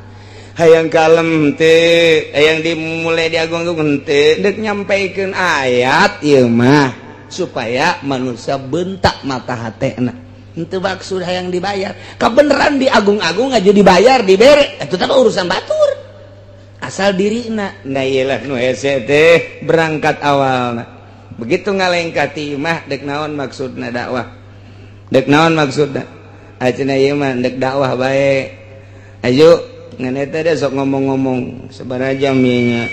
Hayang kalem teh, hayang dimulai diagung-agung teh, dek nyampaikeun ayat ieu mah supaya manusia bentak mata hatena. Henteu maksud hayang dibayar. Kabeneran diagung-agung aja dibayar, dibere, itu teh urusan batur. Asal dirina. Nah iyalah nu hese teh berangkat awalna. Begitu ngalengkah ti imah dek naon maksudna dakwah? Dek naon maksudna? Acenah ieu mah dek dakwah bae. Ayo ngan eta deh sok ngomong-ngomong sabaraha jam ieu nya?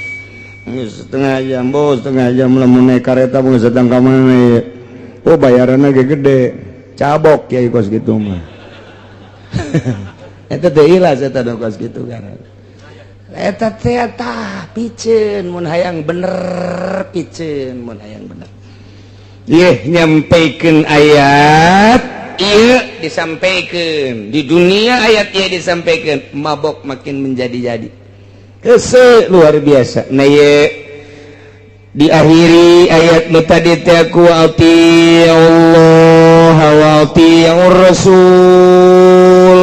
Setengah jam, bos, setengah jam lamun naik kareta mau sedang ka mana ya? Oh, bayaranna ge gede. Cabok kiai kos gitu mah. Eta teh ikhlas eta dong kos gitu kan. Eta teh tah piceun mun hayang bener, piceun mun hayang bener. Yeh, nyampaikan ayat ieu disampaikan di dunia, ayat ieu disampaikan, mabok makin menjadi-jadi. Hese luar biasa. Nah ye diakhiri ayat nu tadi teh ku Allah wa atiur rasul,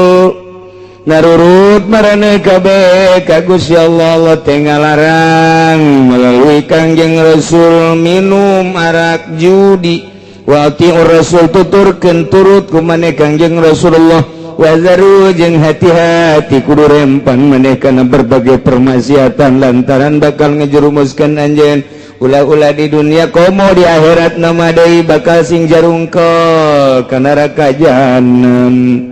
narurut maraneh kabeh ka Gusti Allah. Allah teh ngalarang melalui Kangjeng Rasul minum arak, judi. Wa atiur rasul, tuturkeun turut ku maneh Kangjeng Rasulullah. Wazaru, jeung hati-hati, kudu rempan maneh kana berbagai permaksiatan lantaran bakal ngejerumuskan anjeun ulah-ulah di dunia komo di akhirat nama deui bakal sing jarungkol ka neraka jahanam.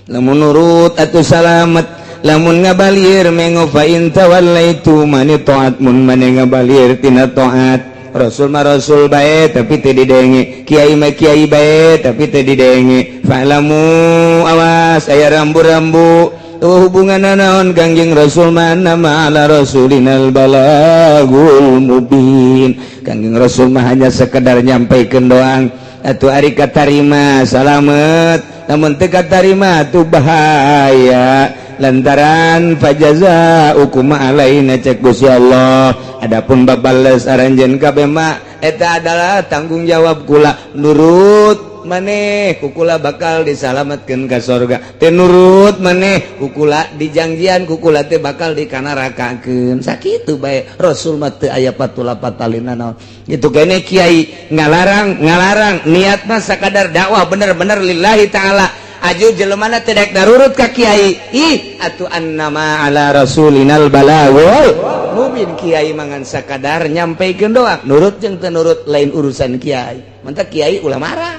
Lamun nurut atuh salamet, lamun ngabalir mengo. Fa in tawallaitu mani taat, mun mane ngabalir tina taat Rasul mah Rasul bae tapi teu didenge, kiai mah kiai bae tapi teu didenge, fa'lamu, awas aya rambu-rambu tuh hubungan naon Kangjeng Rasul mah, nama ala rasulinal balagul mubin. Kangjeng Rasul mah hanya sekedar nyampaikan doang. Atuh ari katarima salamet, namun teu katarima tuh bahaya lantaran fajaza hukum alaina cek Gusti Allah. Adapun babales aranjeun kabeh mah eta adalah tanggung jawab kula. Nurut maneh kukula bakal disalamatkeun ka sorga, teu nurut maneh kukula dijangjian kukula teh bakal dikanarakakeun. Sakitu bae, Rasul mah teu aya patula patalina naon gitu. Kene kiai ngalarang ngalarang niat mah sakadar dakwah bener-bener lillahi ta'ala. Aju jelemana tidak darurut ka kiai, ih atuh annama ala rasulinal balagul mubin. Kiai mangan sakadar nyampaikeun doang, nurut jeung teu nurut lain urusan kiai. Mantak kiai ulah marah,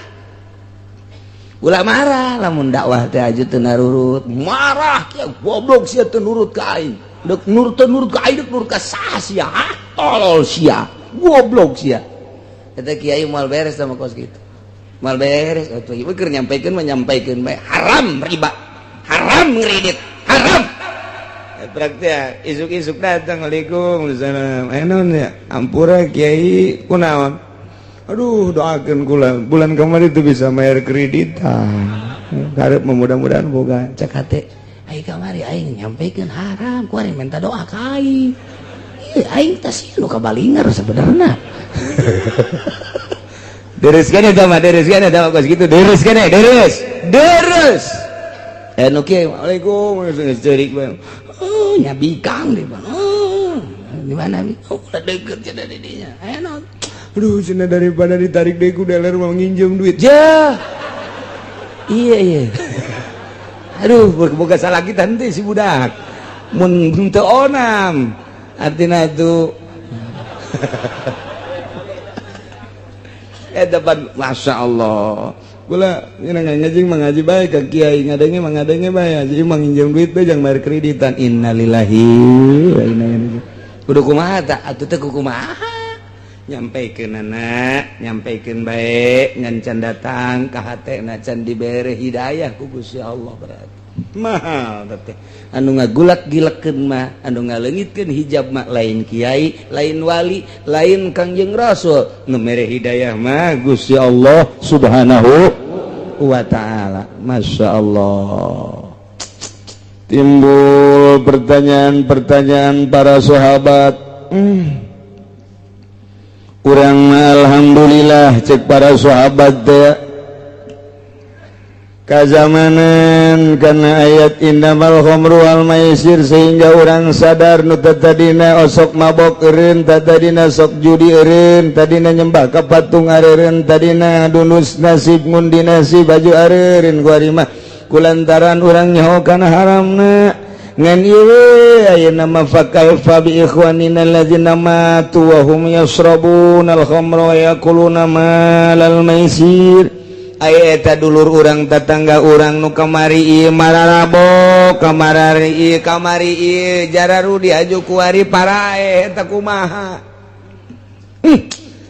ulah marah lamun dakwah teh aju teu narurut. Marah kiai, goblok sia teu nurut ka aing, dek nurut teu nurut ka aing, dek nurut ka saha sia? Ah, tolol sia, goblok sia. Eta kiai moal beres sama kos kitu, mal beres atuh. Ieu keur nyampaikeun mah nyampaikeun bae. Haram riba, haram ngredit, haram. Praktik isuk-isuk datang, "Assalamualaikum." "Salam." "Eh, naon ya?" "Ampura, Kiai." "Kunaon?" "Aduh, doakan kula, bulan kemarin itu bisa bayar kreditan, karep mudah-mudahan boga." Cek hate aing kamari, aing nyampaikan haram ku aing, minta doa ka aing. Ieu aing teh sih nu kabalinger sebenarnya. Deres kan eta mah, deres kan eta mah, kos kitu deres kan, deres deres. Eh, nu kieu, "Waalaikum," geus ceurik bae. Oh, nya bikang di mana? Oh, di mana? Oh, udah deket ya dari dinya. Eh, naon? "Aduh," cenah, "daripada ditarik deui ku dealer, mau nginjem duit." Ja. Iya. Aduh, boga salah kita nanti si budak mun teu onam artinya itu. Eh, depan, masya Allah, gula ngaji mengaji baik ke kiai, ngadenge mengadenge bae, jadi menginjem duit bae jangan bayar kreditan. Innalillahi wa inna ilaihi. Kudu kumaha tah? Atuh teh kumaha? Nyampaikan anak, nyampaikan baik, ngan can datang ka hatena, can dibere hidayah ku Gusti Allah. Berarti mahal teh Anu ngagulak gilekeun mah, anu ngaleungitkeun hijab mah lain kiai, lain wali, lain Kangjeng Rasul. Nu mere hidayah mah Gusti Allah Subhanahu wa Ta'ala. Masya Allah, timbul pertanyaan-pertanyaan para sahabat. Urang alhamdulillah, cek para sahabat teh, kazamanan karena ayat innamal khamru wal maisir, sehingga orang sadar nu tadina osok mabok eureun, tadina sok judi eureun, tadina nyembah ka patung areureun, tadina dunus nasib, ngundi nasib baju areureun kuari mah kulantaran urang nyaho kana haramna. Ngan ieu ayeuna mah, fakaifa bi ikhwanina alladzina matu wa hum yashrabuna al-khamra wa yakuluna malal maisir? Aya eta dulur urang, tetangga urang nu kamari ieu mararabok, kamari ieu, kamari ieu jararudi, aju kuari paraeh, eta kumaha?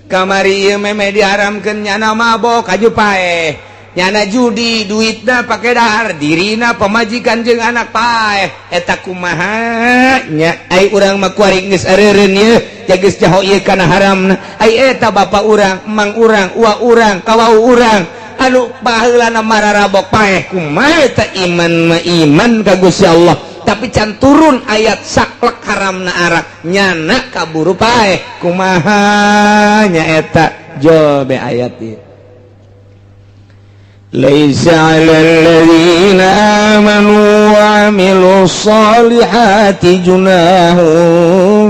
Kamari ieu meme diharamkeun, nyana mabok aju paeh, nyana judi, duitna pake dahar, dirina, pamajikan jeung anak paeh, eta kumaha nya? Ai urang mah kuari geus areureun ieu, geus jaho ieu kana haramna. Ai eta bapak urang, emang urang, uwa urang, kawau urang anu baheulana mararabok paeh, kumaha eta? Iman mah iman ka Gusti Allah, tapi can turun ayat saklek haramna arak, nyana kaburu paeh, kumaha nya eta? Jobe ayat ieu. ليس على الذين آمنوا وعملوا الصالحات جناح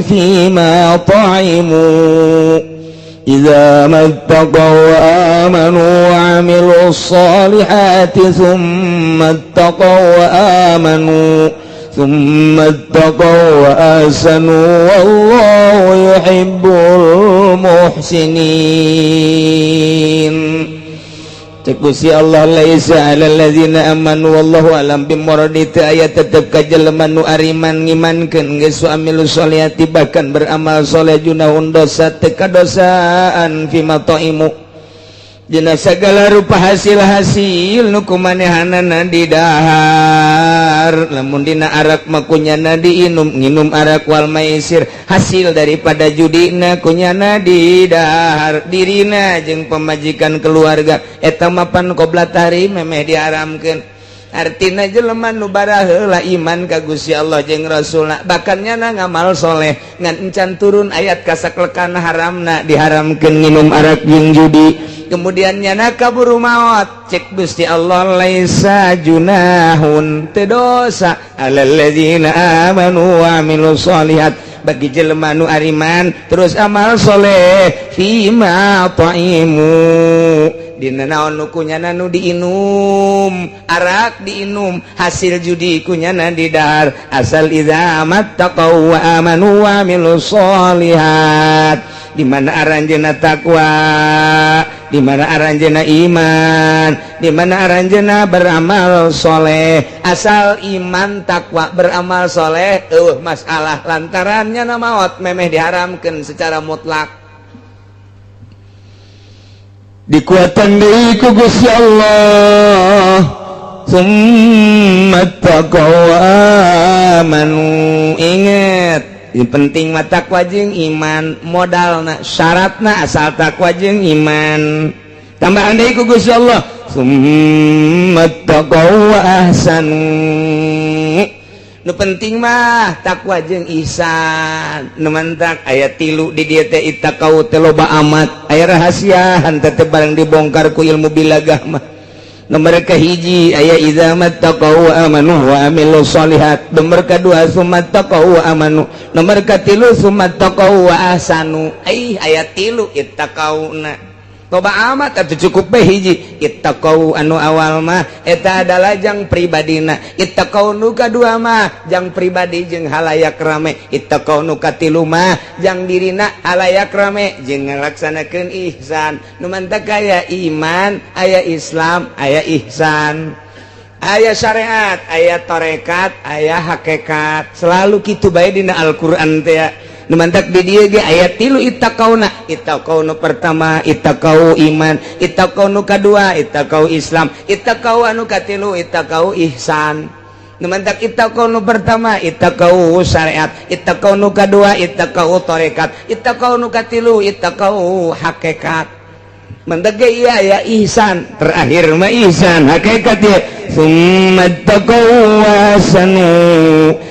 فيما طعموا إذا ما اتقوا وآمنوا وعملوا الصالحات ثم اتقوا وآمنوا ثم اتقوا وأحسنوا والله يحب المحسنين. Cek Gusti Allah, laisa 'alal ladzina amanu, wallahu alam bimuradi, teu aya tetep ka jelema nu ariman, ngimankeun geus, amilu sholihati, bahkan beramal soleh, junahun dosa, teu kadosaan, fima thaimu, dina segala rupa hasil-hasil nu kumanehanana didahar. Lamun dina arak mah kunyana diinum, nginum arak, wal maisir, hasil daripada judina kunyana didahar, dirina jeung pemajikan, keluarga, eta mapan qobla tahrim, memeh diharamkeun. Artina jelema nu baraheula iman ka Gusti Allah jeung Rasulna, bahkan nyana ngamal soleh, ngan encan turun ayat kasaklekana haramna, diharamkeun nginum arak jeung judi, kemudian nyana kaburu maot, cek Gusti Allah, laisa junahun, teu dosa, alal ladzina amanu wa amilus solihat, bagi jelema nu ariman terus amal soleh, fima thaimu, dina naon nu kunyana nu diinum, arak diinum, hasil judi kunyana didahar, asal idza mattaqau wa amanu wa amilus solihat. Di mana aranjeuna takwa, di mana aranjeuna iman, di mana aranjeuna beramal soleh. Asal iman, takwa, beramal soleh, masalah lantarannya maot memeh diharamkan secara mutlak. Dikuatan deui ku Gusti Allah. Summa taqaw amanu. Inget, yang penting mah takwa jeung iman, modalna, syaratna asal takwa jeung iman. Tambahan deui ku Gusti Allah, summa taqaw wa ahsanu. Nu penting mah takwa jeung ihsan. Nu mantak aya tilu di dieu teh, ittaqau teh loba amat, aya rahasiaan teh barang dibongkar ku ilmu bilagah mah. Nomor kahiji aya idza mattaqau wa amanu wa amilus solihat. Nomor kadua, summa taqau wa amanu. Nomor katilu, summa taqau wa ahsanu. Ai aya tilu ittaqauna, loba amat atuh. Cukup bae hiji ittaqau anu awal mah, eta adalah jang pribadina. Ittaqau nu kadua mah jang pribadi jeung halayak rame. Ittaqau nu katilu mah jang dirina, halayak rame, jeung ngalaksanakeun ihsan. Nu mantak aya iman, aya Islam, aya ihsan, aya syariat, aya tarekat, aya hakikat. Selalu kitu bae dina Al-Qur'an teh. Nu mantak di dieu ge aya tilu ittaqauna. Ittaqau nu pertama ittaqau iman, ittaqau nu kadua ittaqau Islam, ittaqau anu katilu ittaqau ihsan. Nu mantak ittaqau nu pertama ittaqau syariat, ittaqau nu kadua ittaqau tarekat, ittaqau nu katilu ittaqau hakikat. Mantak ge ieu aya ihsan, terakhir mah ihsan hakikat ya, summa taqau wa ahsanu.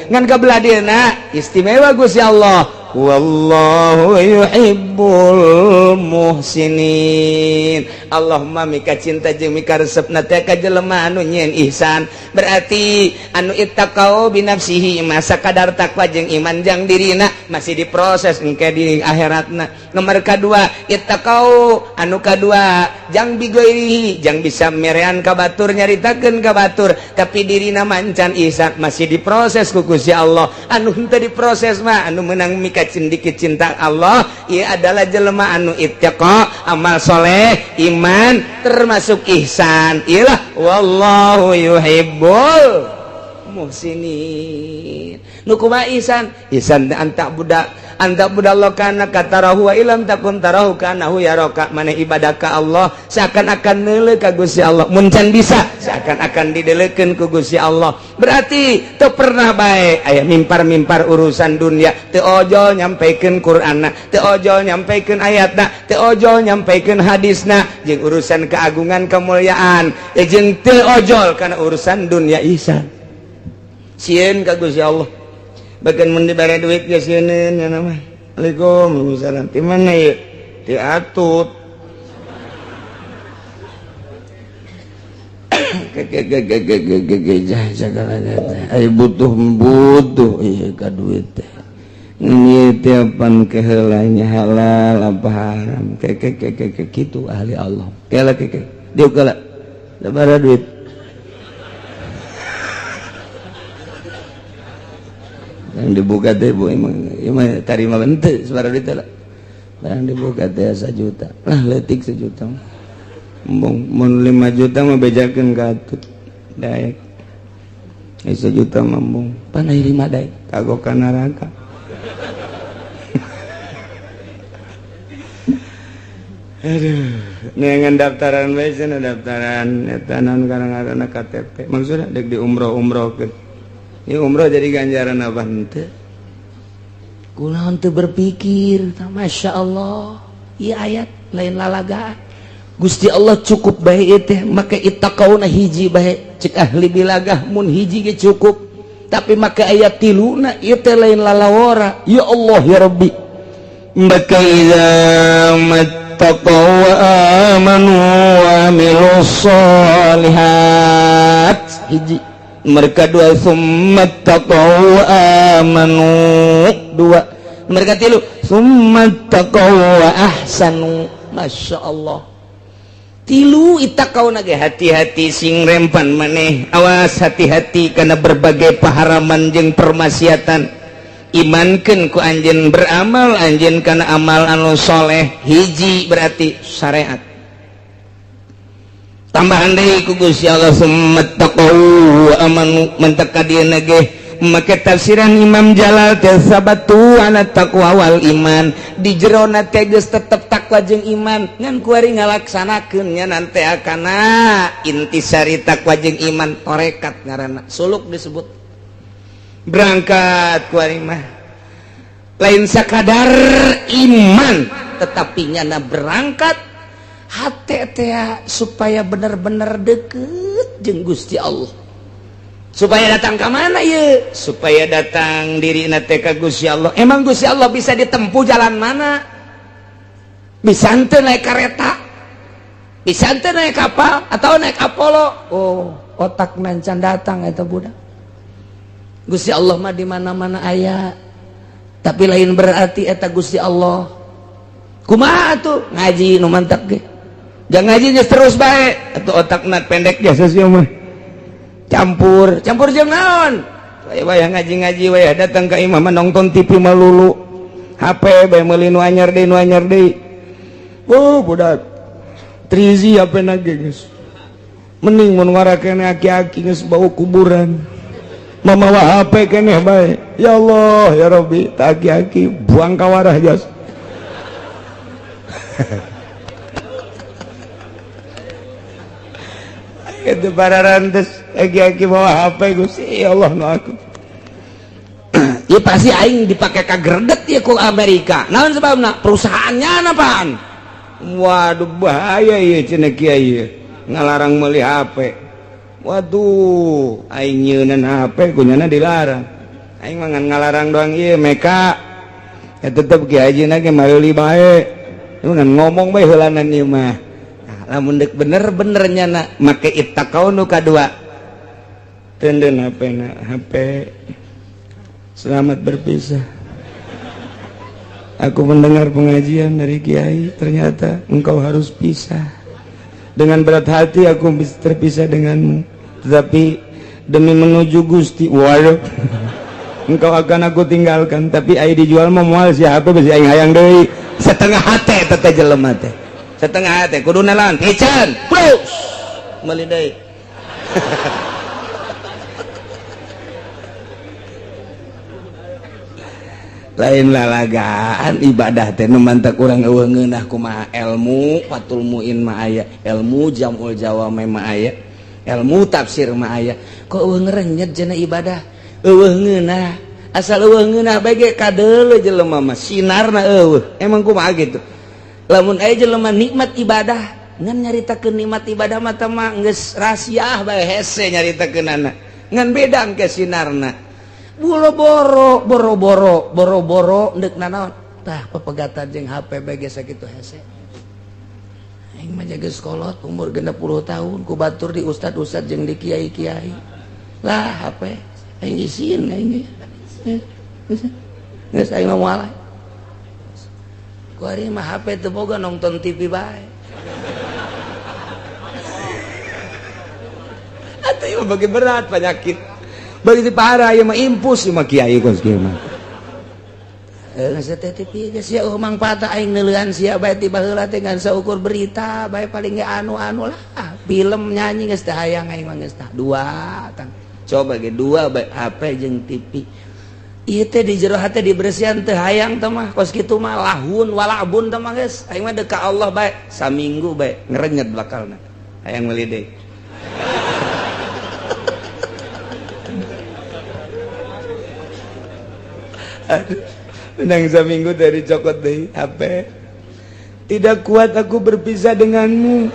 Ngan kabelah dieuna istimewa Gusti Allah, wallahu yuhibbul muhsinin. Allahumma mika cinta jeung mika resepna teh ka jelema anu nyieun ihsan. Berarti anu ittaqau binafsihi masa kadar takwa jeung iman jang dirina, masih diproses engke di akhiratna. Nomor kadua, ittaqau anu kadua jang bigoirihi, jang bisa merean ka batur, nyaritakeun ka batur, tapi dirina mancan ihsan, masih diproses ku Gusti Allah. Anu henteu diproses mah, anu menang mika cindiki cinta Allah ia adalah jelema anu ittaqa, amal soleh, iman, termasuk ihsan. Iyalah, wallahu yuhibbul muhsinin. Nu kumaha ihsan? Ihsan anta budak anta budallah kana katarahu wa ilam takun tarahu kanahu yaraka. Mana ibadah ka Allah seakan-akan neuleuh ka Gusti Allah, mun can bisa seakan-akan dideleukeun ku Gusti Allah. Berarti teu pernah bae aya mimpar-mimpar urusan dunia, teu ojol nyampaikan Qur'anna, teu ojol nyampaikan ayatna, teu ojol nyampaikan hadisna, jeung urusan keagungan kemuliaan, jeung teu ojol kana urusan dunia. Ihsan sieun ka Gusti Allah, bahkan mun dibere duit ge sieun nya nama. Assalamualaikum, salam. Di mana ieu? Di Atut. Butuh butuh ieu ka duit teh. Ini tiapan keheulanya halal apa haram, ke ke ke ke ke kitu ahli Allah. Kela ke ke dieu kela sabaraha duit yang dibuka teh, Bu? Emang emang tarima henteu sabaraha duit lah barang dibuka teh? 1 juta lah, letik 1 juta. Embung mun 5 juta mah bejakeun ka Atut daek. 1 juta mah embung, pan aya 5 daek kagok ka neraka. Aduh, neangan daftaran bae cenah, daftaran eta naon ngaranna, KTP. Maksudna dek di umroh-umrohkeun. Ieu umroh jadi ganjaran apa henteu? Kunaon teu berpikir, Masya Allah, ieu ayat lain lalagaan. Gusti Allah cukup bae teh make ittaqauna hiji bae. Cek ahli bilagah mun hiji ge cukup. Tapi make ayat tiluna ieu teh lain lalawara. Ya Allah ya Rabbi. Maka idza mattaqaw wa amanu wa amilus solihat hiji, mereka dua, summa taqaw wa amanu dua, mereka tilu, summa taqaw wa ahsanu. Masya Allah, tilu ittaqau ge. Hati-hati sing rempan maneh, awas hati-hati karena berbagai paharaman jeung permaksiatan. Imankeun ku anjeun, beramal anjeun kana amal anu soleh. Hiji berarti syariat. Tambahan deui ku Gusti Allah, summa taqaw wa amanu. Mentek ka dieu ge make tafsiran Imam Jalal teh, sabatu ala taqwa wal iman. Di jerona teh geus tetep takwa. takwa jeung iman ngan kuari ngalaksanakeun nya nanti akana intisari takwa jeung iman torekat ngaranna suluk disebut berangkat kuari mah lain sakadar iman tetapi nyana berangkat hate teh supaya bener-bener deket jeung Gusti Allah supaya datang ke mana ye supaya datang diri teh ka Gusti Allah. Emang Gusti Allah bisa ditempuh jalan mana? Bisa henteu naik kereta, bisa henteu naik kapal atau naik Apollo? Oh, otak nancan datang eta budak. Gusti Allah mah di mana-mana aya, tapi lain berarti eta Gusti Allah. Kumaha tuh ngaji nu mantap ge, jangan ngaji terus bae atau otakna pendek biasa sih mah. Campur campur jeung naon wayah ngaji-ngaji wayah datang ke imam nonton TV melulu HP bae meuli nu anyar deui nu anyar deui. Oh budak trizi HP na ge geus mending mun ngarakene aki-aki geus bau kuburan mamawa HP keneh bae. Ya Allah ya Rabbi, tak aki-aki buang kawarah jas. Itu para rantes aki-aki bawa HP Gusti ya Allah nu aku. Ya pasti aing dipake ka greget ya ku Amerika. Naon sebabna? Perusahaannya apaan? Waduh bahaya ieu cenah kiai ngalarang meuli HP. Waduh aing nyeunan HP kunyana dilarang. Aing mah ngan ngalarang doang ieu meka. Ya tetep kiai hajina ge meuli bae. Ngan ngomong bae heulanan ieu mah. Lamun dek bener-bener nyana make ittaqau nu kadua tenden HP na HP selamat berpisah. Aku mendengar pengajian dari kiai, ternyata engkau harus pisah. Dengan berat hati aku terpisah denganmu, tetapi demi menuju Gusti, waduh, engkau akan aku tinggalkan. Tapi ai dijual mah moal si HP besi aing hayang deui. Setengah hate teh jelema teh. Setengah hate kudu nalan piceun plus meuli deui. Lain lalagaan ibadah teh nu mantak urang eueuh ngeunah kumaha ilmu Fathul Muin mah aya, ilmu Jamul Jawami mah aya, ilmu tafsir mah aya. Kok eueuh ngerenyet cenah ibadah? Eueuh ngeunah. Asal eueuh ngeunah bae ge kadeuleu jelema mah sinarna eueuh. Emang kumaha gitu? Lamun aya jelema nikmat ibadah, ngan nyaritakeun nikmat ibadah mah teh mah geus rahasiah bae hese nyaritakeunana. Ngan beda engke sinarna. Boro-boro, boro-boro, boro-boro deuk nanaon. Tah pepegatan jeung HP bae ge sakitu hese. Aing mah geus kolot umur 60 tahun ku batur di ustad-ustad jeung di kiai-kiai. Lah HP aing isin aing. Geus aing mah moal. Ku ari mah HP teu boga nonton TV bae. Atuh ieu bagi berat penyakit. Bagi parah ieu mah impus ieu mah kiai kos kieu mah. Geus teh TV geus sia eueuh mangfaat aing neuleuan sia bae ti baheula teh ngan saukur berita bae paling ge anu-anu lah. Film nyanyi geus teh hayang aing mah geus tah dua tang. Coba ge dua bae HP jeung TV. Ieu teh di jero hate dibersihan teh hayang teh mah kos kitu mah lahun walabun teh mah geus. Aing mah deuk ka Allah bae saminggu bae ngerenyet bakalna. Hayang meuli deui. Aduh, menang seminggu dari cokot deh HP. Tidak kuat aku berpisah denganmu.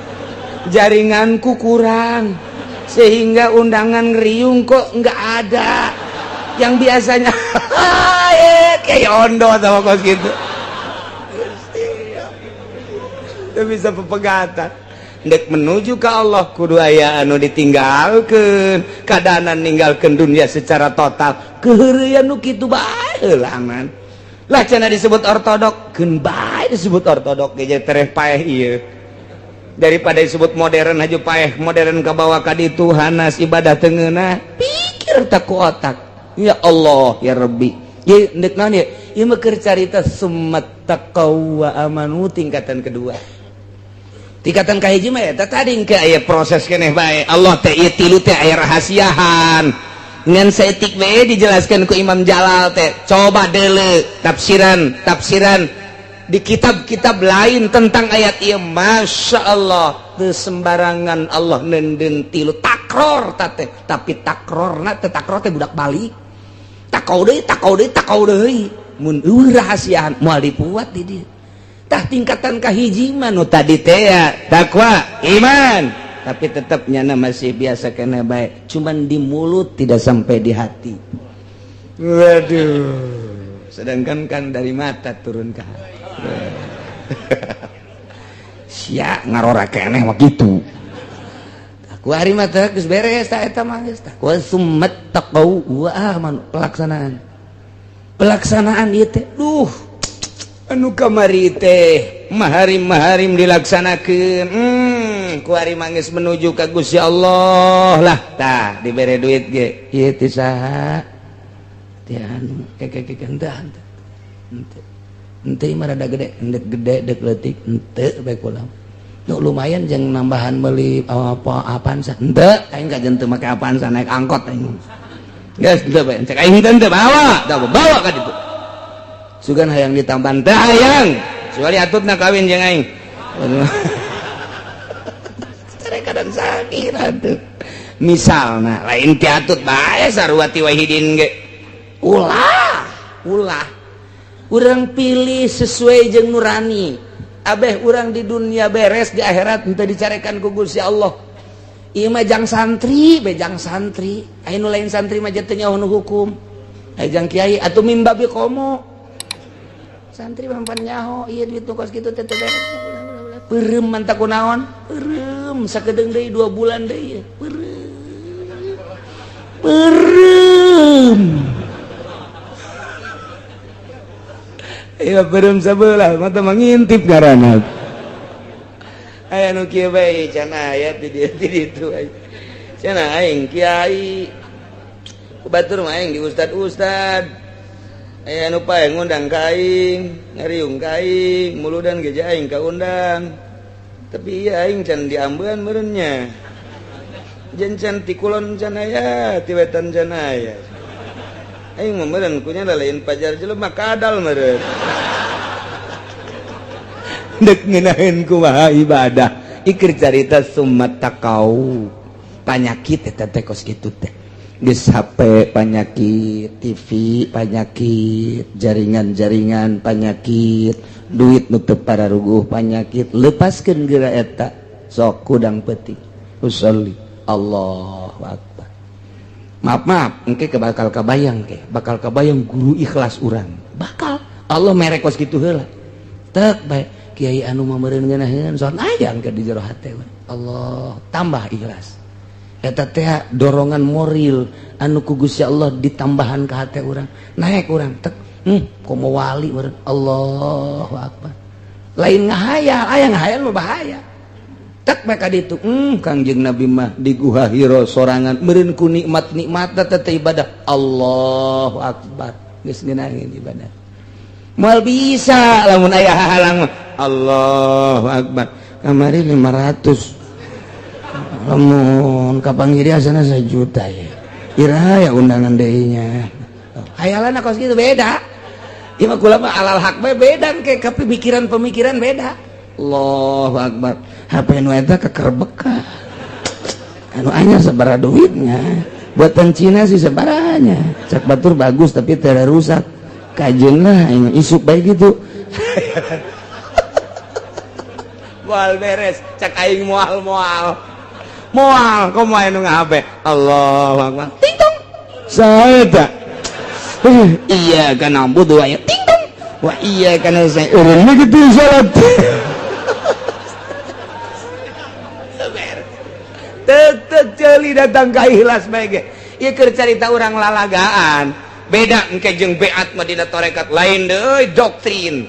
Jaringanku kurang sehingga undangan ngeriung kok nggak ada. Yang biasanya kayak ondo sama kos gitu. Itu bisa pepegatan. Ndek menuju ke Allah kudu aya anu ditinggalkeun, kadanan ninggalkeun dunia secara total. Keheureuyan nu kitu bae heulangan. Lah cenah disebut ortodok, keun bae disebut ortodok ge tereh paeh ieu. Daripada disebut modern aja paeh, modern kabawa ka ditu hanas ibadah teu ngeunah. Pikir tak ku otak. Ya Allah ya Rabbi. Ye ndek naon ye? Ieu mah keur carita summat taqaw wa amanu tingkatan kedua. Tingkatan kahiji mah eta tadi engke aya proses keneh bae. Allah teh ieu tilu teh aya rahasiahan. Ngan saeutik bae dijelaskeun ku Imam Jalal teh. Coba deuleu tafsiran, tafsiran Di kitab-kitab lain tentang ayat ieu, Masya Allah, teu sembarangan Allah neundeun tilu takror teh, tapi takrorna teh takror teh budak balik, takau deui, takau deui, takau deui. Mun eueuh rahasiaan moal dipuat di dieu. Tah, tingkatan kahiji mah nu tadi teh ya, takwa, iman, tapi tetap nyana masih biasa kena baik, cuman di mulut, tidak sampai di hati. Waduh, sedangkan kan dari mata turun ke hati. Sia ngarora keneh mah kitu. Ku ari mah teh geus beres ta eta mah, geus tah. Wa summat taqau wa amanu, pelaksanaan, pelaksanaan ieu teh. Duh, anu kamari teh maharim maharim dilaksanakeun, ku ari mah geus menuju ka Gusti Allah lah. Tah, dibere duit ge, ieu teh saha? Teh anu keke keke. Henteu, henteu, henteu, henteu, mah rada gede, endek gede dek leutik, henteu bae. Kula nu lumayan jeung nambahan beli apa apaan sa, henteu aing kajen teu make apaan sa, naik angkot aing geus, henteu bae. Cek aing henteu, henteu, bawa dah, bawa ka ditu. Sugan hayang ditambahan, teu hayang, kecuali atutna kawin jeung aing. Kadang sakit atuh, misalna lain ti atut bae, sarua ti wahidin ge. Ulah, ulah, urang pilih sesuai jeung nurani. Abeh urang di dunia beres, di akhirat henteu dicarekan ku Gusti Allah. Ieu mah jang santri, bejang santri. Aya nu lain santri mah teu nyaho nu hukum. Aya jang kiai atuh mimbabi komo. Santri mah pan nyaho ieu duit nu kos kitu teh teu beres. Peureum mantap kunaon? Peureum sakedeung deui, 2 bulan deui peureum. Peureum. Iya, peureum sabelah mata mangintip ngaranna. Aya nu kieu bae can aya di dieu, di ditu. Cenah aing kiai. Ku batur mah aing di ustad-ustad. Aya nu pae ngundang ka aing, ngariung ka aing, muludan ge aing kaundang. Tapi iya aing can diambean meureun nya. Jeung can ti kulon can aya, ti wetan can aya. Aing mah meureun kunya lain pajar jelema kadal meureun. Dek ngeunaheun kumaha ibadah. Ikir carita summat takau. Panyakit eta teh kos kitu teh. Geus HP panyakit, TV panyakit, jaringan-jaringan panyakit, duit nu teu pararuguh panyakit, lepaskeun geura eta. Sok kudang peuting. Usolli, Allahu akbar. Maaf, maaf, engke bakal kabayang, ke bakal kabayang guru ikhlas urang. Bakal Allah mere kos kitu heula. Tek bae kiai anu mah meureun ngeunaheun son aya engke di jero hate. Allah tambah ikhlas. Eta teh dorongan moral anu ku Gusti Allah ditambahan ke hate urang, naik urang tek, komo wali meureun. Allahu akbar. Lain ngahayal, aya ngahayal mah bahaya. Tek bae ka ditu, Kangjeng Nabi mah di Guha Hiro sorangan meureun ku nikmat-nikmat teh ibadah. Allahu akbar, geus ngeunaheun ibadah. Moal bisa lamun aya hahalang. Allahu akbar, kamari 500, lamun kapanggih asana 1 juta ya, ira ya undangan deui nya. Hayalan kos kitu beda. Ieu mah kula mah alal hak bae, beda ke pemikiran-pemikiran beda. Allahu akbar, HP nu eta kekerbeka anu anyar sabaraha duitnya, buatan Cina sih sabarahanya, cak batur bagus tapi tidak rusak, kajeun lah aing isuk bae gitu. Moal beres cak aing, moal, moal, moal. Komo aya nu ngahape, Allahu akbar, ting tong, saya tak iya kan na'budu wa ting tong wa iya kan saya eureun gitu salat. Tek ceuli datang ka ikhlas bae ge. Ieu keur carita urang lalagaan. Beda engke jeung beat mah dina tarekat lain deui doktrin.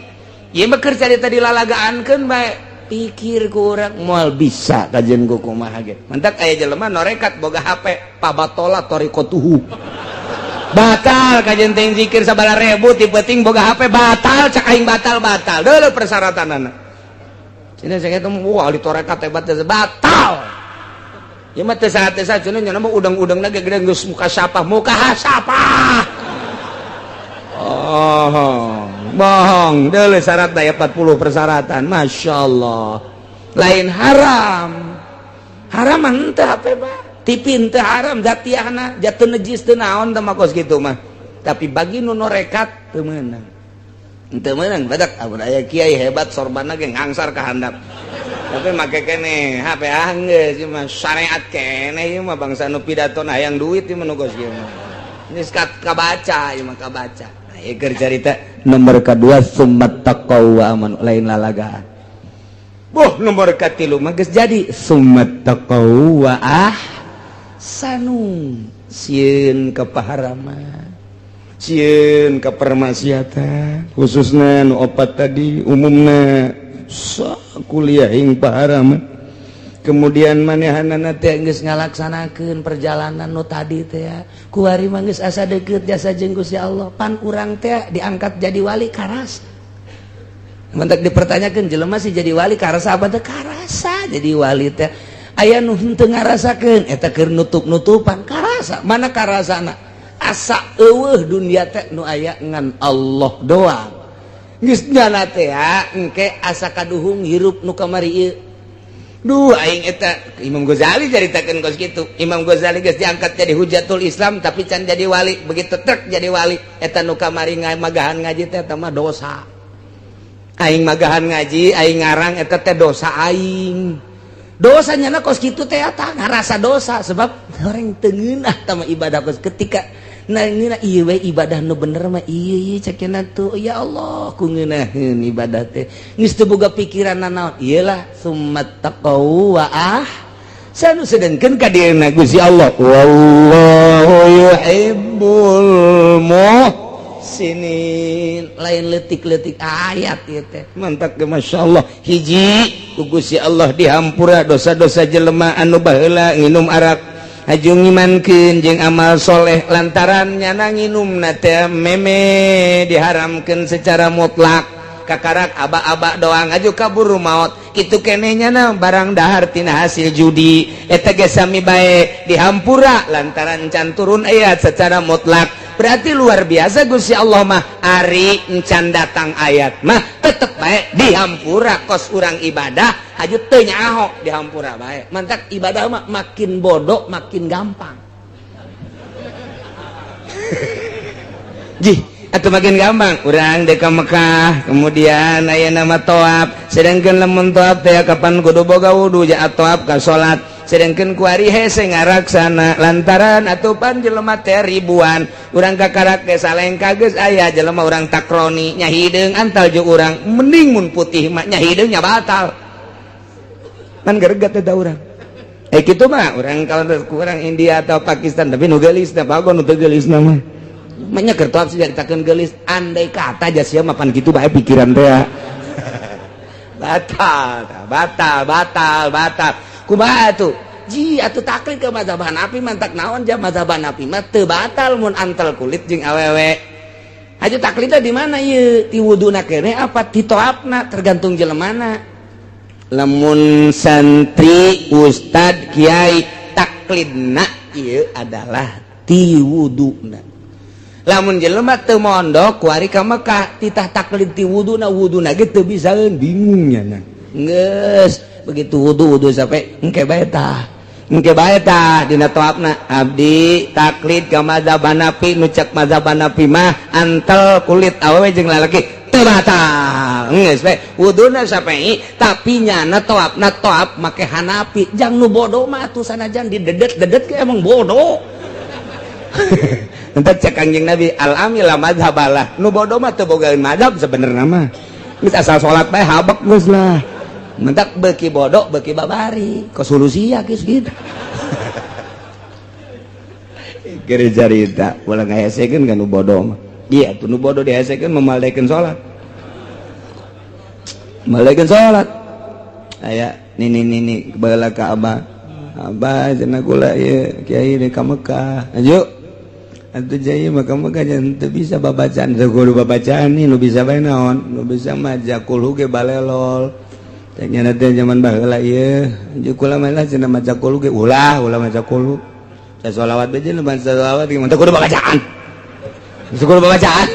Ieu mah keur carita dilalagaankeun bae. Pikir ku urang moal bisa kajian ku kumaha ge. Mantak aya jelema norekat boga HP pabatola torikotuhu. Batal kajian teh zikir sabala ribu ti penting boga HP batal cak aing, batal, batal. Deuleu persyaratanana. Cenah saya ketemu, wah, di tarekat hebat batal. Ya mah teu saha teu saha cenah nya mah udang-udang ge gede geus muka sapah, muka hasapah. Oh, Bohong. Deuleu syarat aya 40 persyaratan. Masya Allah. Lain haram. Haram henteu HP mah. TV henteu haram zatiahna, jatuh najis teu naon teh mah kos kitu mah. Tapi bagi nu norekat teu meunang. Henteu meunang badak amun aya kiai hebat sorbanna ge ngangsar ka handap. Tapi make keneh HP ah geus ieu mah syariat keneh ieu mah bangsa nu pidato hayang duit ieu mah nu kos kieu mah. Geus kabaca ieu mah kabaca. Nah, ieu keur carita nomor kedua summat taqaw wa amanu lain lalagaan. Boh nomor katilu mah geus jadi summat taqaw wa ahsanu sieun ka paharaman. Sieun ka permaksiatan khususna nu opat tadi umumna kuliah ing paharaman. Kemudian manehanana teh geus ngalaksanakeun perjalanan nu tadi teh kuari mah geus asa deukeut jasa jeung Gusti Allah pan urang teh diangkat jadi wali karas. Mentak dipertanyakeun jelema sih jadi wali karasa apa teh karasa jadi wali teh aya nu henteu ngarasakeun eta keur nutup-nutupan karasa mana karasana asa eueuh dunia teh nu aya ngan Allah doang. Geus nyana teh engke asa kaduhung hirup nu kamari ieu. Duh aing eta Imam Ghazali caritakeun kos kitu. Imam Ghazali geus diangkat jadi hujatul Islam tapi can jadi wali. Begitu trek jadi wali eta nu kamari magahan ngaji teh eta mah dosa. Aing magahan ngaji, aing ngarang eta teh dosa aing. Dosa nyana kos kitu teh eta ngarasa dosa sebab orang teu ngeunah tah mah ibadah kos ketika nah ini ieu we ibadah nu bener mah ieu ieu cek tuh ya Allah ku ngeunaheun ibadah teh geus teu boga pikiran nanaon ieu lah summat taqaw wa ahsanu sedengkeun ka dieuna Gusti Allah wallahu yuhibbul muhsinin lain leutik-leutik ayat ieu teh mantap ge masyaallah hiji ku Gusti Allah dihampura dosa-dosa jelema anu baheula nginum arak haju ngimankeun jeung amal soleh lantaran nyana nginumna teh meme diharamkeun secara mutlak kakarak aba-aba doang aju kaburu maut kitu keneh nyana barang dahar tina hasil judi eta ge sami bae dihampura lantaran can turun ayat secara mutlak. Berarti luar biasa Gusti Allah mah ari encan datang ayat mah tetep bae dihampura kos urang ibadah aju teu nyaho dihampura bae. Mantak ibadah mah makin bodoh makin gampang. Jih atau makin gampang urang dek ka Mekah kemudian aya nama toab sedangkan lamun toab teh kapan kudu boga wudu ja toab ka salat sedangkan kuari hese ngaraksana lantaran atupan jelema teh ribuan urang kakarak ge salengka geus aya jelema urang takroni nya hideung antal jeung urang mending mun putih mah nya hideung nya batal kan geregat eta urang kitu mah urang kalau kurang India atau Pakistan tapi nu geulis teh bagon nu teu geulis mah manya keur toab sih caritakeun geulis andai kata aja sia mapan kitu bae pikiran teh batal batal batal batal kumaha tuh ji atuh taklid ke mazhab Hanafi mantak naon jam mazhab Hanafi mah teu batal mun antal kulit jeung awewe aja taklidna di mana ieu ti wuduna keneh apa ti toabna tergantung jelemana lamun santri ustad kiai taklidna ieu adalah ti wuduna lamun jelema teu mondok kuari ka Mekah titah taklid ti wuduna wuduna ge teu bisaeun bingung nya geus begitu wudu wudu sampai engke bae tah engke bae tah dina toabna abdi taklid ka mazhab Hanafi nu cek mazhab Hanafi mah antel kulit awewe jeung lalaki teu batal geus we wuduna sampai tapi nyana toabna toab make Hanafi jang nu bodoh mah atuh sanajan didedet-dedet ge emang bodoh. Entah cek Kanjeng Nabi al-ami la mazhabalah nu bodoh mah teu bogaeun mazhab sebenarnya mah geus asal salat bae habek geus lah mentak beuki bodoh beuki babari ke solusi ya geus gitu. Keur carita ulah ngahesekeun ka nu bodoh mah iya tuh nu bodoh dihesekeun memaldekeun salat maldekeun salat aya nini nini baheula ka abah abah cenah kula ieu kiai di ka Mekah ayo atuh jaya maka maka jangan teu bisa babacaan teu kudu babacaan nih nu bisa bae naon nu bisa mah jakul ge balelol teh nya teh zaman baheula ieu anjeun kula mah lah cenah maca kul ge ulah ulah maca kul saya sholawat bae jeung maca sholawat ge teu kudu babacaan teu kudu babacaan.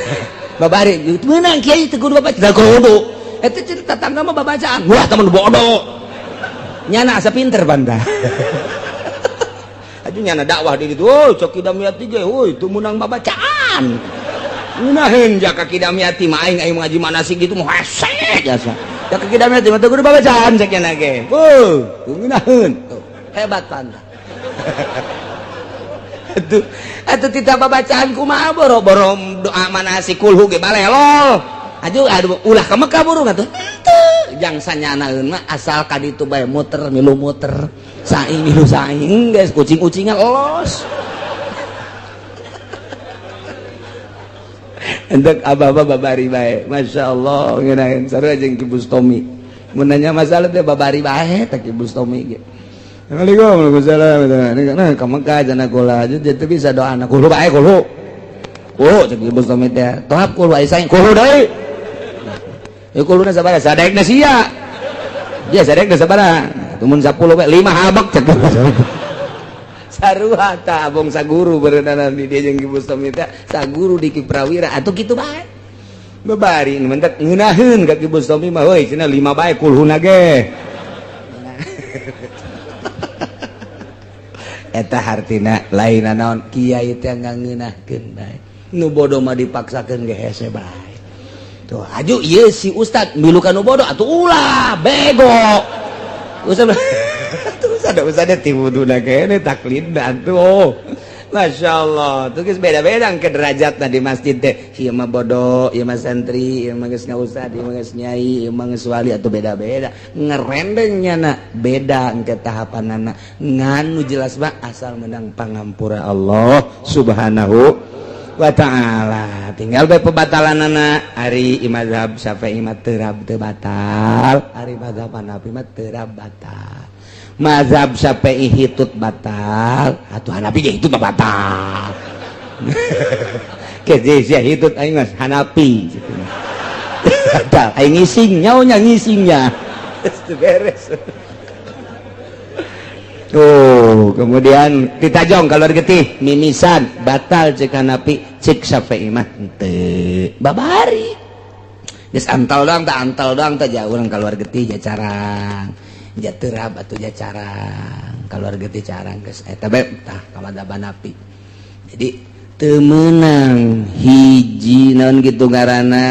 Babari meunang kiai teu kudu babaca. Da kudu. Eta cerita tetangga mah babacaan. Wah, temen bodoh. Nyana asa pinter banda. Aju nyana dakwah di ditu. Oh, cok Kidamiati ge, euy, teu meunang babacaan. Ngeunaheun jaka Kidamiati mah aing aing ngaji manasik gitu mah hese jasa. Jaka Kidamiati mah teu kudu babacaan cek nyana ge. Heuh, ngeunaheun. Hebat banda. Atuh atuh tita babacaan kumaha boro-boro doa manasik kulhu ge balelol. Aduh aduh ulah ka Mekah burung atuh. Henteu jang sanyanaeun mah asal ka ditu bae muter milu muter. Saing milu saing geus kucing-kucingan los. Entek abah-abah babari bae. Masya Allah ngeunaheun sarua jeung Ki Bustomi. Mun nanya masalah teh babari bae teh Ki Bustomi ge. Assalamualaikum warahmatullahi wabarakatuh. Nah, ka Mekah cenah kula aja teu bisa doa na kulo bae kulo. Kulo cek Ki Bustomi teh. Tohap kulo aya saing kulo deui. Ya kuluna sabaraha? Sadaekna sia. Dia sadaekna sabaraha? Tumun 10 bae 5 habak cek. Sarua tah abong saguru berenang di dia jeung Ki Bustomi teh saguru di Ki Prawira atuh kitu bae. Babari nu mentek ngeunaheun ka Ki Bustomi mah euy cenah 5 bae kulhuna ge. Eta hartina lain naon kiai teh ngangeunahkeun bae. Nu bodoh mah dipaksakeun ge hese bae. Tuh aju ieu si ustad milu ka nu bodoh atuh ulah bego. Ustad terus ada ustad ti wuduna kene taklidna atuh. Masya Allah, tuh geus beda-beda ke derajatna di masjid teh. Ieu mah bodoh, ieu mah santri, ieu mah geus ngaustad, ieu mah geus nyai, ieu mah geus wali atuh beda-beda. Ngerendeng nyana beda engke tahapanana. Ngan nu jelas mah asal menang pangampura Allah Subhanahu wa ta'ala. Tinggal bae pebatalanana ari mazhab Syafi'i mah terab teu batal, ari mazhab Hanafi mah terab batal. Mazhab Syafi'i hitut batal, atuh Hanafi ge hitut mah batal. Ke sia hitut aing mah Hanafi gitu. Batal aing ngising nyaonya ngisingnya. Geus beres. Tuh, kemudian ditajong kalau getih mimisan batal cek Hanafi, cek Syafi'i mah henteu. Babari. Geus antal doang tah antal doang tah jauh urang keluar getih ja carang. Ja terab atuh ja carang. Keluar getih carang geus eta bae tah ka mazhab Hanafi. Jadi teu meunang hiji naon kitu ngaranna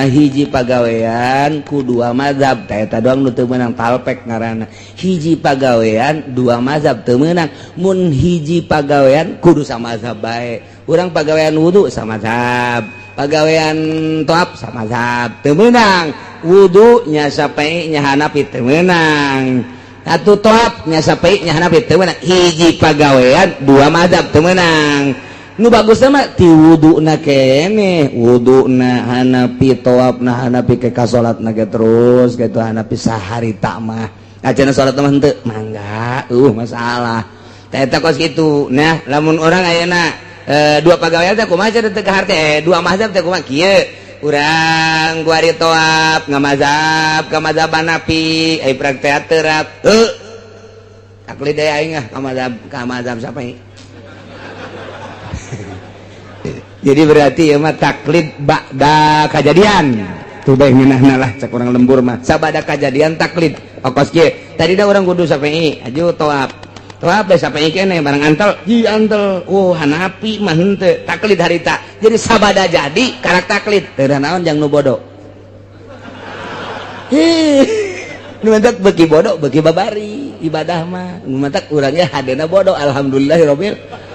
hiji pagawean ku dua mazhab tah eta doang nu teu meunang talpek ngaranna. Hiji pagawean dua mazhab teu meunang. Mun hiji pagawean kudu samazhab bae. Urang pagawean wudu samazhab, pagawean toap samazhab teu meunang. Wudu nya Syafi'i nya Hanafi teu meunang. Atuh toap nya Syafi'i nya Hanafi teu meunang. Hiji pagawean dua mazhab teu meunang. Nu bagusna mah ti wuduna keneh, wuduna Hanafi, toapna Hanafi ke ka salatna ge terus kitu Hanafi saharita mah. Acan salat mah henteu mangga, masalah. Tah eta kos kitu. Nah, lamun urang ayeuna dua pagawean teh kumaha cenah teu kaharte, dua mazhab teh kumaha kieu. Urang kuari toap ngamazhab ka mazhab Hanafi, ai praktek terap. Heuh. Taklid deui aing ah ka mazhab Syafi'i. Jadi berarti ya mah taklid ba'da kajadian. Tuh bae ngeunahna lah cek urang lembur mah. Sabada kajadian taklid. Okos kieu. Tadi da urang kudu Syafi'i, aju toap. Toap bae Syafi'i keneh barang antel, hi antel. Oh Hanafi mah henteu taklid harita. Jadi sabada jadi karak taklid. Teu naon jang nu bodoh. Hih. Nu mantak beuki bodoh beuki babari ibadah mah. Nu mantak urangnya hadena bodoh alhamdulillahirabbil.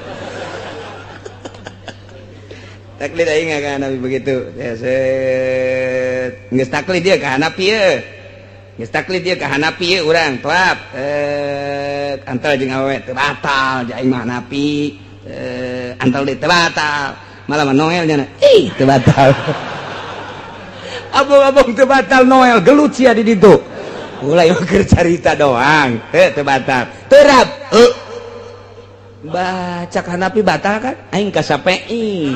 Taklid aing ka Hanafi begitu. Ya set. Geus taklid dia ka Hanafi ye. Geus taklid dia ka Hanafi ye urang toap. Antal jeung awewe teu batal jeung aing mah Hanafi. Antal deui teu batal. Malah mah Noel nya. Ih, teu batal. Abong-abong teu batal Noel gelut sia di ditu. Mulai keur carita doang. Heuh teu batal. Terap. Heuh. Baca Hanafi batal kan? Aing ka Syafi'i.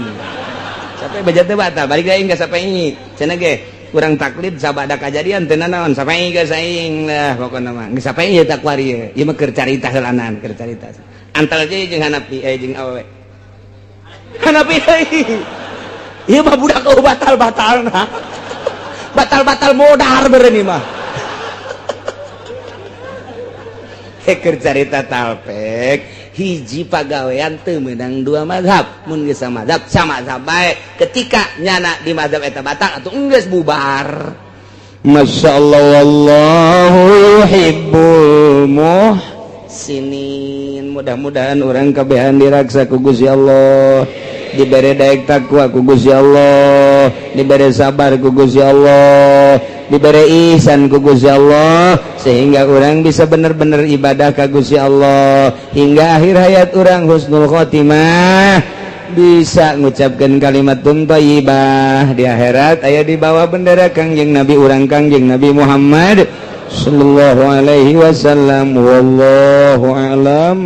Sampai baca teu batal, balik aing ka Syafi'i. Cenah ge urang taklid sabada kajadian teu nanaon Syafi'i geus aing lah pokona mah. Geus Syafi'i ieu takwari ieu. Ieu mah keur carita heulanan, keur carita. Antal deui jeung Hanafi jeung awewe. Hanafi deui. Ieu mah budak oh batal-batal nah. Batal-batal modar beureun ieu mah. Keur carita talpek hiji pagawean teu meunang dua mazhab, mun geus samazhab samazhab bae. Ketika nyana di mazhab eta batal atuh enggeus bubar. Masya Allah, wallahu yuhibbul muhsinin. Mudah-mudahan orang kabehan diraksa ku Gusti Allah, dibere daek takwa ku Gusti Allah, dibere sabar ku Gusti Allah, dibere ihsan ku Gusti Allah, sehingga orang bisa bener-bener ibadah ka Gusti Allah hingga akhir hayat orang husnul khotimah, bisa ngucapkan kalimat thayyibah di akhirat aya di bawah bendera Kangjeng Nabi urang, Kangjeng Nabi Muhammad sallallahu alaihi wasallam. Wallahu a'lam.